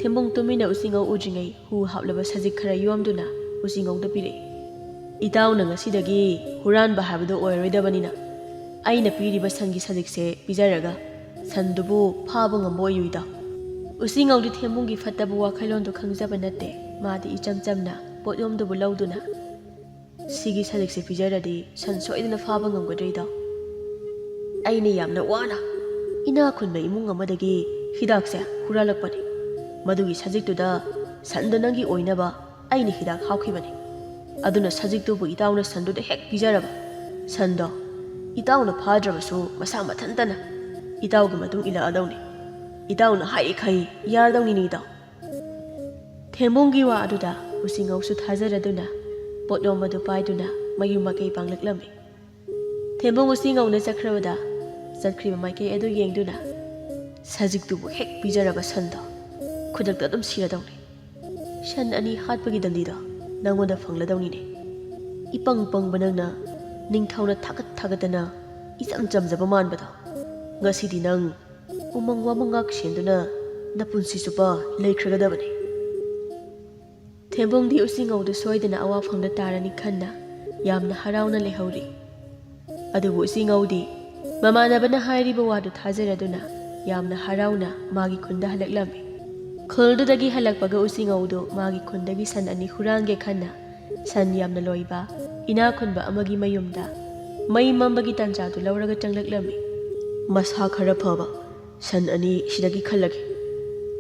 ꯊꯦꯝꯕꯨꯡ ꯇꯨꯃꯤꯟꯅ ꯎꯆꯤꯉꯧ ꯎꯗ꯭ꯔꯤꯉꯩ ꯍꯨ ꯍꯥꯞꯂꯕ ꯁꯖꯤꯛ ꯈꯔ ꯌꯣꯝꯗꯨꯅ ꯎꯆꯤꯉꯧꯗ ꯄꯤꯔꯛꯏ꯫ "ꯏꯇꯥꯎꯅ ꯉꯁꯤꯗꯒꯤ ꯍꯨꯔꯥꯟꯕ ꯍꯥꯏꯕꯗꯨ ꯑꯣꯏꯔꯔꯣꯏꯗꯕꯅꯤꯅ ꯑꯩꯅ ꯄꯤꯔꯤꯕ ꯁꯟꯒꯤ ꯁꯖꯤꯛꯁꯦ ꯄꯤꯖꯔꯒ ꯁꯟꯗꯨꯕꯨ ꯐꯥꯕ ꯉꯝꯕ ꯑꯣꯏꯌꯨ ꯏꯇꯥꯎ꯫" ꯎꯆꯤꯉꯧꯗꯤ ꯊꯦꯝꯕꯨꯡꯒꯤ ꯐꯠꯇꯕ ꯋꯥꯈꯜꯂꯣꯟꯗꯨ ꯈꯪꯖꯕ ꯅꯠꯇꯦ꯫ ꯃꯥꯗꯤ ꯏꯆꯝ ꯆꯝꯅ ꯄꯣꯠꯌꯣꯝꯗꯨꯕꯨ ꯂꯧꯗꯨꯅ, "ꯁꯤꯒꯤ ꯁꯖꯤꯛꯁꯦ ꯄꯤꯖꯔꯗꯤ ꯁꯟ ꯁꯣꯏꯗꯅ ꯐꯥꯕ ꯉꯝꯒꯗ꯭ꯔꯥ ꯏꯇꯥꯎ?" "ꯑꯩꯅ ꯌꯥꯝꯅ ꯋꯥꯅ ꯏꯅꯥꯛ ꯈꯨꯟꯕ ꯏꯃꯨꯡ ꯑꯃꯗꯒꯤ ꯍꯤꯗꯥꯛꯁꯦ ꯍꯨꯔꯥꯜꯂꯛꯄꯅꯤ꯫ ꯃꯗꯨꯒꯤ ꯁꯖꯤꯛꯇꯨꯗ ꯁꯟꯗꯣ ꯅꯪꯒꯤ ꯑꯣꯏꯅꯕ ꯑꯩꯅ ꯍꯤꯗꯥꯛ ꯍꯥꯞꯈꯤꯕꯅꯤ꯫ ꯑꯗꯨꯅ ꯁꯖꯤꯛꯇꯨꯕꯨ ꯏꯇꯥꯎꯅ ꯁꯟꯗꯨꯗ ꯍꯦꯛ ꯄꯤꯖꯔꯕ, ꯁꯟꯗꯣ ꯏꯇꯥꯎꯅ ꯐꯥꯗ꯭ꯔꯕꯁꯨ ꯃꯁꯥ ꯃꯊꯟꯇꯅ ꯏꯇꯥꯎꯒꯤ ꯃꯇꯨꯡ ꯏꯜꯂꯛꯑꯗꯧꯅꯤ꯫ ꯏꯇꯥꯎꯅ ꯍꯥꯏꯔꯤꯈꯩ ꯌꯥꯔꯗꯧꯅꯤꯅꯦ ꯏꯇꯥꯎ꯫" ꯊꯦꯝꯕꯨꯡꯒꯤ ꯋꯥ ꯑꯗꯨꯗ ꯎꯆꯤꯉꯧꯁꯨ ꯊꯥꯖꯔꯗꯨꯅ ꯄꯣꯠꯌꯣꯝ ꯑꯗꯨ ꯄꯥꯏꯗꯨꯅ ꯃꯌꯨꯝ ꯃꯀꯩ ꯄꯥꯡꯂꯛꯂꯝꯃꯤ꯫ ꯊꯦꯝꯕꯨꯡ ꯎꯆꯤꯉꯧꯅ ꯆꯠꯈ꯭ꯔꯕꯗ ꯆꯠꯈ꯭ꯔꯤꯕ ꯃꯥꯏꯀꯩ ꯑꯗꯨ ꯌꯦꯡꯗꯨꯅ, "ꯁꯖꯤꯛꯇꯨꯕꯨ ꯍꯦꯛ ꯄꯤꯖꯔꯕ ꯁꯟꯗꯣ ꯈꯨꯗꯛꯇ ꯑꯗꯨꯝ ꯁꯤꯔꯗꯧꯅꯤ꯫ ꯁꯟ ꯑꯅꯤ ꯍꯥꯠꯄꯒꯤ ꯗꯟꯗꯤꯗꯣ ꯅꯪꯉꯣꯟꯗ ꯐꯪꯂꯗꯧꯅꯤꯅꯦ꯫ ꯏꯄꯪ ꯄꯪꯕ ꯅꯪꯅ ꯅꯤꯡꯊꯧꯅ ꯊꯥꯒꯠ ꯊꯥꯒꯠꯇꯅ ꯏꯆꯝ ꯆꯝꯖꯕ ꯃꯥꯟꯕꯗꯣ, ꯉꯁꯤꯗꯤ ꯅꯪ ꯎꯃꯪ ꯋꯥꯃꯪ ꯉꯥꯛ ꯁꯦꯟꯗꯨꯅ ꯅꯄꯨꯟꯁꯤ ꯆꯨꯞꯄ ꯂꯩꯈ꯭ꯔꯒꯗꯕꯅꯤ꯫ ꯊꯦꯝꯕꯨꯡꯗꯤ ꯎꯆꯤꯉꯧꯗꯨ ꯁꯣꯏꯗꯅ ꯑꯋꯥꯐꯝꯗ ꯇꯥꯔꯅꯤ ꯈꯟꯅ ꯌꯥꯝꯅ ꯍꯔꯥꯎꯅ ꯂꯩꯍꯧꯔꯤ꯫ ꯑꯗꯨꯕꯨ ꯎꯆꯤꯉꯧꯗꯤ ꯃꯃꯥꯟꯅꯕꯅ ꯍꯥꯏꯔꯤꯕ ꯋꯥꯗꯨ ꯊꯥꯖꯔꯗꯨꯅ ꯌꯥꯝꯅ ꯍꯔꯥꯎꯅ ꯃꯥꯒꯤ ꯈꯨꯟꯗ ꯍꯜꯂꯛꯂꯝꯃꯤ꯫ ꯈꯨꯜꯗꯨꯗꯒꯤ ꯍꯜꯂꯛꯄꯒ ꯎꯆꯤꯉꯧꯗꯨ ꯃꯥꯒꯤ ꯈꯨꯟꯗꯒꯤ ꯁꯟ ꯑꯅꯤ ꯍꯨꯔꯥꯟꯒꯦ ꯈꯟꯅ ꯁꯟ ꯌꯥꯝꯅ ꯂꯣꯏꯕ ꯏꯅꯥꯛ ꯈꯨꯟꯕ ꯑꯃꯒꯤ ꯃꯌꯨꯝꯗ ꯃꯩ ꯃꯝꯕꯒꯤ ꯇꯥꯟꯖꯥꯗꯨ ꯂꯧꯔꯒ ꯆꯪꯂꯛꯂꯝꯃꯤ꯫ ꯃꯁꯥ ꯈꯔ ꯐꯕ ꯁꯟ ꯑꯅꯤ ꯁꯤꯗꯒꯤ ꯈꯜꯂꯒꯦ꯫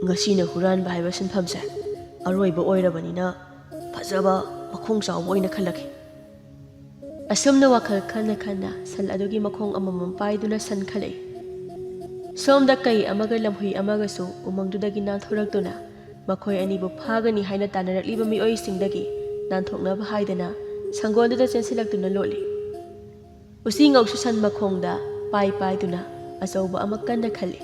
ꯉꯁꯤꯅ ꯍꯨꯔꯥꯟꯕ ꯍꯥꯏꯕ ꯁꯤꯟꯐꯝꯁꯦ ꯑꯔꯣꯏꯕ ꯑꯣꯏꯔꯕꯅꯤꯅ ꯐꯖꯕ ꯃꯈꯣꯡ ꯆꯥꯎꯕ ꯑꯣꯏꯅ ꯈꯜꯂꯒꯦ꯫ ꯑꯁꯨꯝꯅ ꯋꯥꯈꯜ ꯈꯟꯅ ꯈꯟꯅ ꯁꯟ ꯑꯗꯨꯒꯤ ꯃꯈꯣꯡ ꯑꯃꯃꯝ ꯄꯥꯏꯗꯨꯅ ꯁꯟ ꯈꯜꯂꯛꯏ꯫ ꯁꯣꯝꯗ ꯀꯩ ꯑꯃꯒ ꯂꯝꯍꯨꯏ ꯑꯃꯒꯁꯨ ꯎꯃꯪꯗꯨꯗꯒꯤ ꯅꯥꯟꯊꯣꯔꯛꯇꯨꯅ ꯃꯈꯣꯏ ꯑꯅꯤꯕꯨ ꯐꯥꯒꯅꯤ ꯍꯥꯏꯅ ꯇꯥꯟꯅꯔꯛꯂꯤꯕ ꯃꯤꯑꯣꯏꯁꯤꯡꯗꯒꯤ ꯅꯥꯟꯊꯣꯛꯅꯕ ꯍꯥꯏꯗꯅ ꯁꯪꯒꯣꯜꯗꯨꯗ ꯆꯦꯟꯁꯤꯜꯂꯛꯇꯨꯅ ꯂꯣꯠꯂꯤ꯫ ꯎꯆꯤꯉꯧꯁꯨ ꯁꯟ ꯃꯈꯣꯡꯗ ꯄꯥꯏ ꯄꯥꯏꯗꯨꯅ ꯑꯆꯧꯕ ꯑꯃ ꯀꯟꯅ ꯈꯜꯂꯤ꯫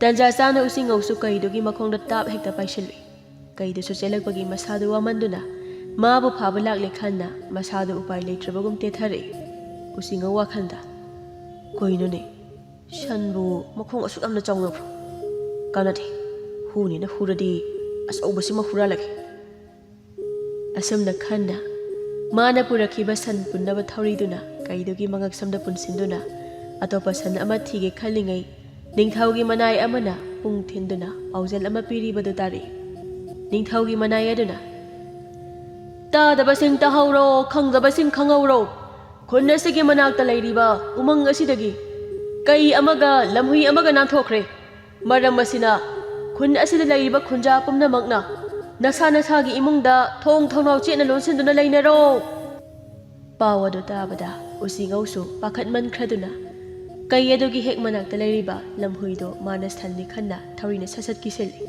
ꯇꯟꯖꯥ ꯆꯥꯅ ꯎꯆꯤꯉꯧꯁꯨ ꯀꯩꯗꯨꯒꯤ ꯃꯈꯣꯡꯗ ꯇꯥꯞ ꯍꯦꯛꯇ ꯄꯥꯏꯁꯤꯜꯂꯨꯏ꯫ ꯀꯩꯗꯨꯁꯨ ꯆꯦꯜꯂꯛꯄꯒꯤ ꯃꯁꯥꯗꯨ ꯋꯥꯃꯟꯗꯨꯅ ꯃꯥꯕꯨ ꯐꯥꯕ ꯂꯥꯛꯂꯦ ꯈꯟꯅ ꯃꯁꯥꯗꯨ ꯎꯄꯥꯏ ꯂꯩꯇ꯭ꯔꯕꯒꯨꯝ ꯇꯦꯊꯔꯛꯏ꯫ ꯎꯆꯤꯉꯧ ꯋꯥꯈꯜꯗ, "ꯀꯩꯅꯣꯅꯦ, ꯁꯟꯕꯨ ꯃꯈꯣꯡ ꯑꯁꯨꯛ ꯌꯥꯝꯅ ꯆꯥꯎꯅꯕ꯭ꯔꯣ? ꯀꯥꯟꯅꯗꯦ, ꯍꯨꯅꯤꯅ ꯍꯨꯔꯗꯤ ꯑꯆꯧꯕꯁꯤꯃ ꯍꯨꯔꯥꯜꯂꯒꯦ"꯫ ꯑꯁꯨꯝꯅ ꯈꯟꯅ ꯃꯥꯅ ꯄꯨꯔꯛꯈꯤꯕ ꯁꯟ ꯄꯨꯟꯅꯕ ꯊꯧꯔꯤꯗꯨꯅ ꯀꯩꯗꯨꯒꯤ ꯃꯉꯛꯁꯝꯗ ꯄꯨꯟꯁꯤꯟꯗꯨꯅ ꯑꯇꯣꯞꯄ ꯁꯟ ꯑꯃ ꯊꯤꯒꯦ ꯈꯜꯂꯤꯉꯩ ꯅꯤꯡꯊꯧꯒꯤ ꯃꯅꯥꯏ ꯑꯃꯅ ꯄꯨꯡ ꯊꯤꯟꯗꯨꯅ ꯄꯥꯎꯖꯦꯜ ꯑꯃ ꯄꯤꯔꯤꯕꯗꯨ ꯇꯥꯔꯛꯏ꯫ ꯅꯤꯡꯊꯧꯒꯤ ꯃꯅꯥꯏ ꯑꯗꯨꯅ, "ꯇꯥꯗꯕꯁꯤꯡ ꯇꯥꯍꯧꯔꯣ, ꯈꯪꯗꯕꯁꯤꯡ ꯈꯪꯍꯧꯔꯣ꯫ ꯈꯨꯟ ꯑꯁꯤꯒꯤ ꯃꯅꯥꯛꯇ ꯂꯩꯔꯤꯕ ꯎꯃꯪ ꯑꯁꯤꯗꯒꯤ ꯀꯩ ꯑꯃꯒ ꯂꯝꯍꯨꯏ ꯑꯃꯒ ꯅꯥꯟꯊꯣꯛꯈ꯭ꯔꯦ꯫ ꯃꯔꯝ ꯑꯁꯤꯅ ꯈꯨꯟ ꯑꯁꯤꯗ ꯂꯩꯔꯤꯕ ꯈꯨꯟꯖꯥ ꯄꯨꯝꯅꯃꯛꯅ ꯅꯁꯥ ꯅꯁꯥꯒꯤ ꯏꯃꯨꯡꯗ ꯊꯣꯡ ꯊꯣꯡꯅꯥꯎ ꯆꯦꯠꯅ ꯂꯣꯟꯁꯤꯟꯗꯨꯅ ꯂꯩꯅꯔꯣ"꯫ ꯄꯥꯎ ꯑꯗꯨ ꯇꯥꯕꯗ ꯎꯆꯤꯉꯧꯁꯨ ꯄꯥꯈꯠꯃꯟꯈ꯭ꯔꯗꯨꯅ ꯀꯩ ꯑꯗꯨꯒꯤ ꯍꯦꯛ ꯃꯅꯥꯛꯇ ꯂꯩꯔꯤꯕ ꯂꯝꯍꯨꯏꯗꯨ ꯃꯥꯅ ꯁꯟꯅꯤ ꯈꯟꯅ ꯊꯧꯔꯤꯅ ꯁꯠ ꯁꯠ ꯀꯤꯁꯤꯜꯂꯤ꯫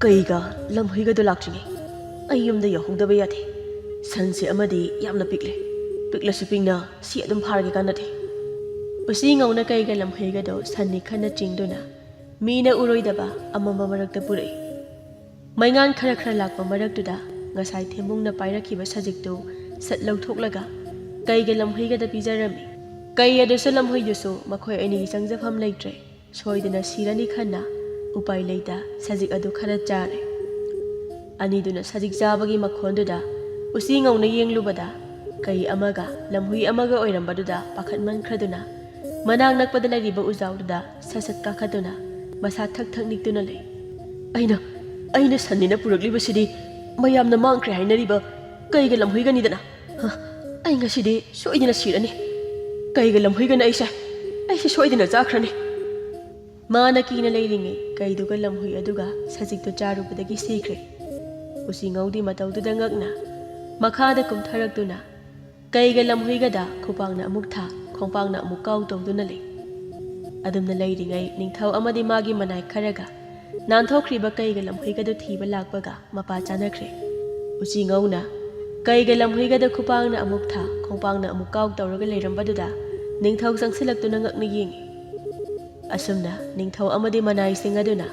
"ꯀꯩꯒ ꯂꯝꯍꯨꯏꯒꯗꯣ ꯂꯥꯛꯇ꯭ꯔꯤꯉꯩ ꯑꯩ ꯌꯨꯝꯗ ꯌꯧꯍꯧꯗꯕ ꯌꯥꯗꯦ꯫ ꯁꯟꯁꯦ ꯑꯃꯗꯤ ꯌꯥꯝꯅ ꯄꯤꯛꯂꯦ꯫ ꯄꯤꯛꯂꯁꯨ ꯄꯤꯛꯅ ꯁꯤ ꯑꯗꯨꯝ ꯐꯥꯔꯒꯦ, ꯀꯥꯟꯅꯗꯦ"꯫ ꯎꯆꯤꯉꯧꯅ ꯀꯩꯒ ꯂꯝꯍꯨꯏꯒꯗꯣ ꯁꯟꯅꯤ ꯈꯟꯅ ꯆꯤꯡꯗꯨꯅ ꯃꯤꯅ ꯎꯔꯣꯏꯗꯕ ꯑꯃꯝꯕ ꯃꯔꯛꯇ ꯄꯨꯔꯛꯏ꯫ ꯃꯩꯉꯥꯟ ꯈꯔ ꯈꯔ ꯂꯥꯛꯄ ꯃꯔꯛꯇꯨꯗ ꯉꯁꯥꯏ ꯊꯦꯝꯕꯨꯡꯅ ꯄꯥꯏꯔꯛꯈꯤꯕ ꯁꯖꯤꯛꯇꯨ ꯁꯠ ꯂꯧꯊꯣꯛꯂꯒ ꯀꯩꯒ ꯂꯝꯍꯨꯏꯒꯗ ꯄꯤꯖꯔꯝꯃꯤ꯫ ꯀꯩ ꯑꯗꯨꯁꯨ ꯂꯝꯍꯨꯏꯗꯨꯁꯨ ꯃꯈꯣꯏ ꯑꯅꯤꯒꯤ ꯆꯪꯖꯐꯝ ꯂꯩꯇ꯭ꯔꯦ꯫ ꯁꯣꯏꯗꯅ ꯁꯤꯔꯅꯤ ꯈꯟꯅ ꯎꯄꯥꯏ ꯂꯩꯇ ꯁꯖꯤꯛ ꯑꯗꯨ ꯈꯔ ꯆꯥꯔꯦ꯫ ꯑꯅꯤꯗꯨꯅ ꯁꯖꯤꯛ ꯆꯥꯕꯒꯤ ꯃꯈꯣꯟꯗꯨꯗ ꯎꯆꯤ ꯉꯧꯅ ꯌꯦꯡꯂꯨꯕꯗ ꯀꯩ ꯑꯃꯒ ꯂꯝꯍꯨꯏ ꯑꯃꯒ ꯑꯣꯏꯔꯝꯕꯗꯨꯗ ꯄꯥꯈꯠꯃꯟꯈ꯭ꯔꯗꯨꯅ ꯃꯅꯥꯛ ꯅꯛꯄꯗ ꯂꯩꯔꯤꯕ ꯎꯖꯥꯎꯗꯨꯗ ꯁꯠ ꯁꯠ ꯀꯥꯈꯠꯇꯨꯅ ꯃꯁꯥ ꯊꯛ ꯊꯛ ꯅꯤꯛꯇꯨꯅ ꯂꯩ꯫ "ꯑꯩꯅ, ꯑꯩꯅ ꯁꯟꯅꯤꯅ ꯄꯨꯔꯛꯂꯤꯕꯁꯤꯗꯤ ꯃꯌꯥꯝꯅ ꯃꯥꯡꯈ꯭ꯔꯦ ꯍꯥꯏꯅꯔꯤꯕ ꯀꯩꯒ ꯂꯝꯍꯨꯏꯒꯅꯤꯗꯅ꯫ ꯍ, ꯑꯩ ꯉꯁꯤꯗꯤ ꯁꯣꯏꯗꯅ ꯁꯤꯔꯅꯤ꯫ ꯀꯩꯒ ꯂꯝꯍꯨꯏꯒꯅ ꯑꯩꯁꯦ, ꯑꯩꯁꯦ ꯁꯣꯏꯗꯅ ꯆꯥꯈ꯭ꯔꯅꯤ꯫" ꯃꯥꯅ ꯀꯤꯅ ꯂꯩꯔꯤꯉꯩ ꯀꯩꯗꯨꯒ ꯂꯝꯍꯨꯏ ꯑꯗꯨꯒ ꯁꯖꯤꯛꯇꯨ ꯆꯥꯔꯨꯕꯗꯒꯤ ꯁꯤꯈ꯭ꯔꯦ꯫ ꯎꯆꯤꯉꯧꯗꯤ ꯃꯇꯧꯗꯨꯗ ꯉꯛꯅ ꯃꯈꯥꯗ ꯀꯨꯝꯊꯔꯛꯇꯨꯅ ꯀꯩꯒ ꯂꯝꯍꯨꯏꯒꯗ ꯈꯨꯄꯥꯛꯅ ꯑꯃꯨꯛ ꯊꯥ, ꯈꯣꯡꯄꯥꯛꯅ ꯑꯃꯨꯛ ꯀꯥꯎ ꯇꯧꯗꯨꯅ ꯂꯩ꯫ ꯑꯗꯨꯝꯅ ꯂꯩꯔꯤꯉꯩ ꯅꯤꯡꯊꯧ ꯑꯃꯗꯤ ꯃꯥꯒꯤ ꯃꯅꯥꯏ ꯈꯔꯒ ꯅꯥꯟꯊꯣꯛꯈ꯭ꯔꯤꯕ ꯀꯩꯒ ꯂꯝꯍꯨꯏꯒꯗꯨ ꯊꯤꯕ ꯂꯥꯛꯄꯒ ꯃꯄꯥ ꯆꯥꯅꯈ꯭ꯔꯦ꯫ ꯎꯆꯤꯉꯧꯅ ꯀꯩꯒ ꯂꯝꯍꯨꯏꯒꯗ ꯈꯨꯄꯥꯛꯅ ꯑꯃꯨꯛ ꯊꯥ, ꯈꯣꯡꯄꯥꯛꯅ ꯑꯃꯨꯛ ꯀꯥꯎ ꯇꯧꯔꯒ ꯂꯩꯔꯝꯕꯗꯨꯗ ꯅꯤꯡꯊꯧ ꯆꯪꯁꯤꯜꯂꯛꯇꯨꯅ ꯉꯛꯅ ꯌꯦꯡꯉꯤ꯫ ꯑꯁꯨꯝꯅ ꯅꯤꯡꯊꯧ ꯑꯃꯗꯤ ꯃꯅꯥꯏꯁꯤꯡ ꯑꯗꯨꯅ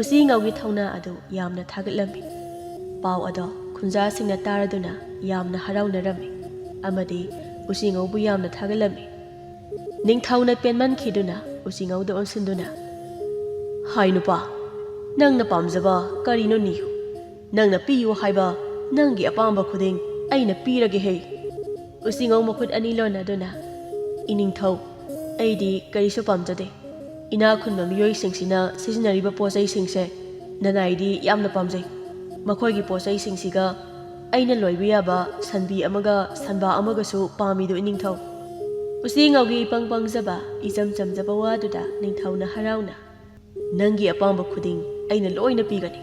ꯎꯆꯤꯉꯧꯒꯤ ꯊꯧꯅꯥ ꯑꯗꯨ ꯌꯥꯝꯅ ꯊꯥꯒꯠꯂꯝꯃꯤ꯫ ꯄꯥꯎ ꯑꯗꯣ ꯈꯨꯟꯖꯥꯁꯤꯡꯅ ꯇꯥꯔꯗꯨꯅ ꯌꯥꯝꯅ ꯍꯔꯥꯎꯅꯔꯝꯃꯤ ꯑꯃꯗꯤ ꯎꯆꯤꯉꯧꯕꯨ ꯌꯥꯝꯅ ꯊꯥꯒꯠꯂꯝꯃꯤ꯫ ꯅꯤꯡꯊꯧꯅ ꯄꯦꯟꯃꯟꯈꯤꯗꯨꯅ ꯎꯆꯤꯉꯧꯗ ꯑꯣꯟꯁꯤꯟꯗꯨꯅ, "ꯍꯥꯏ ꯅꯨꯄꯥ, ꯅꯪꯅ ꯄꯥꯝꯖꯕ ꯀꯔꯤꯅꯣ ꯅꯤꯌꯨ꯫ ꯅꯪꯅ ꯄꯤꯌꯨ ꯍꯥꯏꯕ ꯅꯪꯒꯤ ꯑꯄꯥꯝꯕ ꯈꯨꯗꯤꯡ ꯑꯩꯅ ꯄꯤꯔꯒꯦ ꯍꯦ꯫" ꯎꯆꯤꯉꯧ ꯃꯈꯨꯠ ꯑꯅꯤ ꯂꯣꯟꯅꯗꯨꯅ, "ꯏꯅꯤꯡꯊꯧ, ꯑꯩꯗꯤ ꯀꯔꯤꯁꯨ ꯄꯥꯝꯖꯗꯦ꯫ ꯏꯅꯥꯛ ꯈꯨꯟꯕ ꯃꯤꯑꯣꯏꯁꯤꯡꯁꯤꯅ ꯁꯤꯖꯤꯟꯅꯔꯤꯕ ꯄꯣꯠ ꯆꯩꯁꯤꯡꯁꯦ ꯅꯅꯥꯏꯗꯤ ꯌꯥꯝꯅ ꯄꯥꯝꯖꯩ꯫ ꯃꯈꯣꯏꯒꯤ ꯄꯣꯠ ꯆꯩꯁꯤꯡꯁꯤꯒ ꯑꯩꯅ ꯂꯣꯏꯕ ꯌꯥꯕ ꯁꯟꯕꯤ ꯑꯃꯒ ꯁꯟꯕꯥ ꯑꯃꯒꯁꯨ ꯄꯥꯝꯃꯤꯗꯨ ꯏꯅꯤꯡꯊꯧ꯫" ꯎꯆꯤꯉꯧꯒꯤ ꯏꯄꯪ ꯄꯪꯖꯕ, ꯏꯆꯝ ꯆꯝꯖꯕ ꯋꯥꯗꯨꯗ ꯅꯤꯡꯊꯧꯅ ꯍꯔꯥꯎꯅ, "ꯅꯪꯒꯤ ꯑꯄꯥꯝꯕ ꯈꯨꯗꯤꯡ ꯑꯩꯅ ꯂꯣꯏꯅ ꯄꯤꯒꯅꯤ,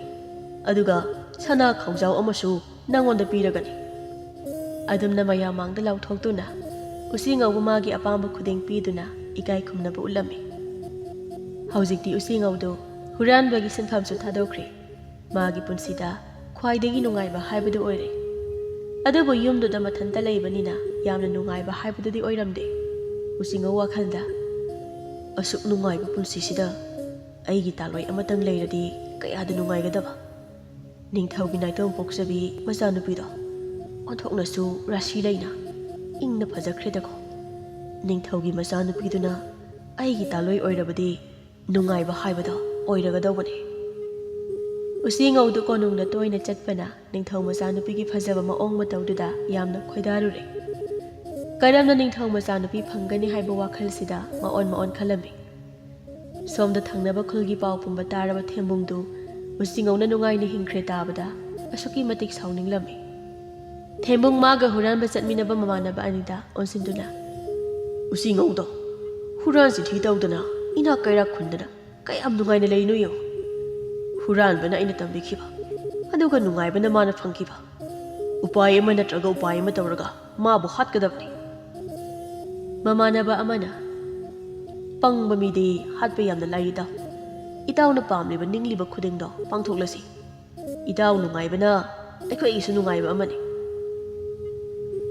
ꯑꯗꯨꯒ ꯁꯅꯥ ꯈꯥꯎꯖꯥꯎ ꯑꯃꯁꯨ ꯅꯪꯉꯣꯟꯗ ꯄꯤꯔꯒꯅꯤ꯫" ꯑꯗꯨꯝꯅ ꯃꯌꯥꯝ ꯃꯥꯡꯗ ꯂꯥꯎꯊꯣꯛꯇꯨꯅ ꯎꯆꯤꯉꯧꯕꯨ ꯃꯥꯒꯤ ꯑꯄꯥꯝꯕ ꯈꯨꯗꯤꯡ ꯄꯤꯗꯨꯅ ꯏꯀꯥꯏ ꯈꯨꯝꯅꯕ ꯎꯠꯂꯝꯃꯤ꯫ ꯍꯧꯖꯤꯛꯇꯤ ꯎꯆꯤꯉꯧꯗꯨ ꯍꯨꯔꯥꯟꯕꯒꯤ ꯁꯤꯟꯐꯝꯁꯨ ꯊꯥꯗꯣꯛꯈ꯭ꯔꯦ꯫ ꯃꯥꯒꯤ ꯄꯨꯟꯁꯤꯗ ꯈ꯭ꯋꯥꯏꯗꯒꯤ ꯅꯨꯡꯉꯥꯏꯕ ꯍꯥꯏꯕꯗꯨ ꯑꯣꯏꯔꯦ꯫ ꯑꯗꯨꯕꯨ ꯌꯨꯝꯗꯨꯗ ꯃꯊꯟꯇ ꯂꯩꯕꯅꯤꯅ ꯌꯥꯝꯅ ꯅꯨꯡꯉꯥꯏꯕ ꯍꯥꯏꯕꯗꯨꯗꯤ ꯑꯣꯏꯔꯝꯗꯦ꯫ ꯎꯆꯤꯉꯧ ꯋꯥꯈꯜꯗ, "ꯑꯁꯨꯛ ꯅꯨꯡꯉꯥꯏꯕ ꯄꯨꯟꯁꯤꯁꯤꯗ ꯑꯩꯒꯤ ꯇꯥꯂꯣꯏ ꯑꯃꯇꯪ ꯂꯩꯔꯗꯤ ꯀꯌꯥꯗ ꯅꯨꯡꯉꯥꯏꯒꯗꯕ꯫ ꯅꯤꯡꯊꯧꯒꯤ ꯅꯥꯏꯇꯣꯝ ꯄꯣꯛꯆꯕꯤ ꯃꯆꯥꯅꯨꯄꯤꯗꯣ, ꯑꯣꯟꯊꯣꯛꯅꯁꯨ ꯔꯥꯁꯤ ꯂꯩꯅ ꯏꯪꯅ ꯐꯖꯈ꯭ꯔꯦꯗꯀꯣ꯫ ꯅꯤꯡꯊꯧꯒꯤ ꯃꯆꯥꯅꯨꯄꯤꯗꯨꯅ ꯑꯩꯒꯤ ꯇꯥꯂꯣꯏ ꯑꯣꯏꯔꯕꯗꯤ ꯅꯨꯡꯉꯥꯏꯕ ꯍꯥꯏꯕꯗꯣ ꯑꯣꯏꯔꯒꯗꯧꯕꯅꯤ꯫ ꯎꯆꯤꯉꯧꯗꯨ ꯀꯣꯅꯨꯡꯗ ꯇꯣꯏꯅ ꯆꯠꯄꯅ ꯅꯤꯡꯊꯧ ꯃꯆꯥꯅꯨꯄꯤꯒꯤ ꯐꯖꯕ ꯃꯑꯣꯡ ꯃꯇꯧꯗꯨꯗ ꯌꯥꯝꯅ ꯈꯣꯏꯗꯥꯔꯨꯔꯦ꯫ ꯀꯔꯝꯅ ꯅꯤꯡꯊꯧ ꯃꯆꯥꯅꯨꯄꯤ ꯐꯪꯒꯅꯤ ꯍꯥꯏꯕ ꯋꯥꯈꯜꯁꯤꯗ ꯃꯑꯣꯟ ꯃꯑꯣꯟ ꯈꯜꯂꯝꯃꯤ꯫ ꯁꯣꯝꯗ ꯊꯪꯅꯕ ꯈꯨꯜꯒꯤ ꯄꯥꯎ ꯄꯨꯝꯕ ꯇꯥꯔꯕ ꯊꯦꯝꯕꯨꯡꯗꯨ ꯎꯆꯤꯉꯧꯅ ꯅꯨꯡꯉꯥꯏꯅ ꯍꯤꯡꯈ꯭ꯔꯦ ꯇꯥꯕꯗ ꯑꯁꯨꯛꯀꯤ ꯃꯇꯤꯛ ꯁꯥꯎꯅꯤꯡꯂꯝꯃꯤ꯫ ꯊꯦꯝꯕꯨꯡ ꯃꯥꯒ ꯍꯨꯔꯥꯟꯕ ꯆꯠꯃꯤꯟꯅꯕ ꯃꯃꯥꯟꯅꯕ ꯑꯅꯤꯗ ꯑꯣꯟꯁꯤꯟꯗꯨꯅ, "ꯎꯆꯤꯉꯧꯗꯣ ꯍꯨꯔꯥꯟ ꯆꯤꯟꯊꯤ ꯇꯧꯗꯅ ꯏꯅꯥꯛ ꯀꯩꯔꯥꯛ ꯈꯨꯟꯗꯅ ꯀꯌꯥꯝ ꯅꯨꯡꯉꯥꯏꯅ ꯂꯩꯅꯣ ꯌꯦꯡꯉꯨ꯫ ꯍꯨꯔꯥꯟꯕꯅ ꯑꯩꯅ ꯇꯝꯕꯤꯈꯤꯕ, ꯑꯗꯨꯒ ꯅꯨꯡꯉꯥꯏꯕꯅ ꯃꯥꯅ ꯐꯪꯈꯤꯕ꯫ ꯎꯄꯥꯏ ꯑꯃ ꯅꯠꯇ꯭ꯔꯒ ꯎꯄꯥꯏ ꯑꯃ ꯇꯧꯔꯒ ꯃꯥꯕꯨ ꯍꯥꯠꯀꯗꯕꯅꯤ꯫" ꯃꯃꯥꯟꯅꯕ ꯑꯃꯅ, "ꯄꯪꯕ ꯃꯤꯗꯤ ꯍꯥꯠꯄ ꯌꯥꯝꯅ ꯂꯥꯏ ꯏꯇꯥꯎ꯫ ꯏꯇꯥꯎꯅ ꯄꯥꯝꯂꯤꯕ ꯅꯤꯡꯂꯤꯕ ꯈꯨꯗꯤꯡꯗꯣ ꯄꯥꯡꯊꯣꯛꯂꯁꯤ꯫ ꯏꯇꯥꯎ ꯅꯨꯡꯉꯥꯏꯕꯅ ꯑꯩꯈꯣꯏꯒꯤꯁꯨ ꯅꯨꯡꯉꯥꯏꯕ ꯑꯃꯅꯤ꯫"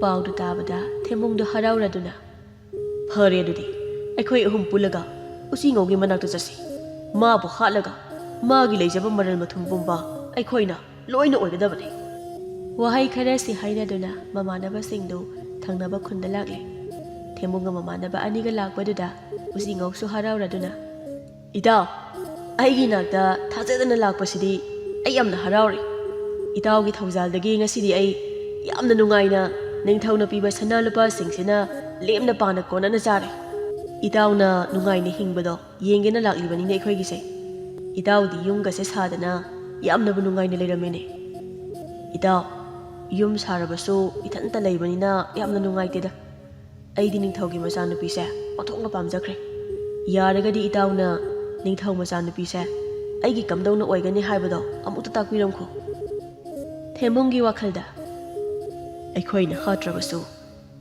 ꯄꯥꯎꯗꯨ ꯇꯥꯕꯗ ꯊꯦꯝꯕꯨꯡꯗꯨ ꯍꯔꯥꯎꯔꯗꯨꯅ, "ꯐꯔꯦ ꯑꯗꯨꯗꯤ, ꯑꯩꯈꯣꯏ ꯑꯍꯨꯝ ꯄꯨꯜꯂꯒ ꯎꯆꯤꯉꯧꯒꯤ ꯃꯅꯥꯛꯇ ꯆꯠꯁꯤ꯫ ꯃꯥꯕꯨ ꯍꯥꯠꯂꯒ ꯃꯥꯒꯤ ꯂꯩꯖꯕ ꯃꯔꯜ ꯃꯊꯨꯝ ꯄꯨꯝꯕ ꯑꯩꯈꯣꯏꯅ ꯂꯣꯏꯅ ꯑꯣꯏꯒꯗꯕꯅꯤ꯫" ꯋꯥꯍꯩ ꯈꯔꯁꯤ ꯍꯥꯏꯅꯗꯨꯅ ꯃꯃꯥꯟꯅꯕꯁꯤꯡꯗꯨ ꯊꯪꯅꯕ ꯈꯨꯟꯗ ꯂꯥꯛꯂꯦ꯫ ꯊꯦꯝꯕꯨꯡꯒ ꯃꯃꯥꯟꯅꯕ ꯑꯅꯤꯒ ꯂꯥꯛꯄꯗꯨꯗ ꯎꯆꯤꯉꯧꯁꯨ ꯍꯔꯥꯎꯔꯗꯨꯅ, "ꯏꯇꯥꯎ, ꯑꯩꯒꯤ ꯅꯥꯛꯇ ꯊꯥꯖꯗꯅ ꯂꯥꯛꯄꯁꯤꯗꯤ ꯑꯩ ꯌꯥꯝꯅ ꯍꯔꯥꯎꯔꯤ꯫ ꯏꯇꯥꯎꯒꯤ ꯊꯧꯖꯥꯜꯗꯒꯤ ꯉꯁꯤꯗꯤ ꯑꯩ ꯌꯥꯝꯅ ꯅꯨꯡꯉꯥꯏꯅ ꯅꯤꯡꯊꯧꯅ ꯄꯤꯕ ꯁꯅꯥ ꯂꯨꯄꯥꯁꯤꯡꯁꯤꯅ ꯂꯦꯝꯅ ꯄꯥꯅ ꯀꯣꯟꯅꯅ ꯆꯥꯔꯦ꯫ ꯏꯇꯥꯎꯅ ꯅꯨꯡꯉꯥꯏꯅ ꯍꯤꯡꯕꯗꯣ ꯌꯦꯡꯒꯦꯅ ꯂꯥꯛꯂꯤꯕꯅꯤꯅꯦ ꯑꯩꯈꯣꯏꯒꯤꯁꯦ꯫ ꯏꯇꯥꯎꯗꯤ ꯌꯨꯝꯒꯁꯦ ꯁꯥꯗꯅ ꯌꯥꯝꯅꯕꯨ ꯅꯨꯡꯉꯥꯏꯅ ꯂꯩꯔꯝꯃꯦꯅꯦ꯫ ꯏꯇꯥꯎ, ꯌꯨꯝ ꯁꯥꯔꯕꯁꯨ ꯏꯊꯟꯇ ꯂꯩꯕꯅꯤꯅ ꯌꯥꯝꯅ ꯅꯨꯡꯉꯥꯏꯇꯦꯗ꯫ ꯑꯩꯗꯤ ꯅꯤꯡꯊꯧꯒꯤ ꯃꯆꯥꯅꯨꯄꯤꯁꯦ ꯑꯣꯟꯊꯣꯛꯅ ꯄꯥꯝꯖꯈ꯭ꯔꯦ꯫ ꯌꯥꯔꯒꯗꯤ ꯏꯇꯥꯎꯅ ꯅꯤꯡꯊꯧ ꯃꯆꯥꯅꯨꯄꯤꯁꯦ ꯑꯩꯒꯤ ꯀꯝꯗꯧꯅ ꯑꯣꯏꯒꯅꯤ ꯍꯥꯏꯕꯗꯣ ꯑꯃꯨꯛꯇ ꯇꯥꯛꯄꯤꯔꯝꯈꯣ꯫" ꯊꯦꯝꯕꯨꯡꯒꯤ ꯋꯥꯈꯜꯗ, "ꯑꯩꯈꯣꯏꯅ ꯍꯥꯠꯇ꯭ꯔꯕꯁꯨ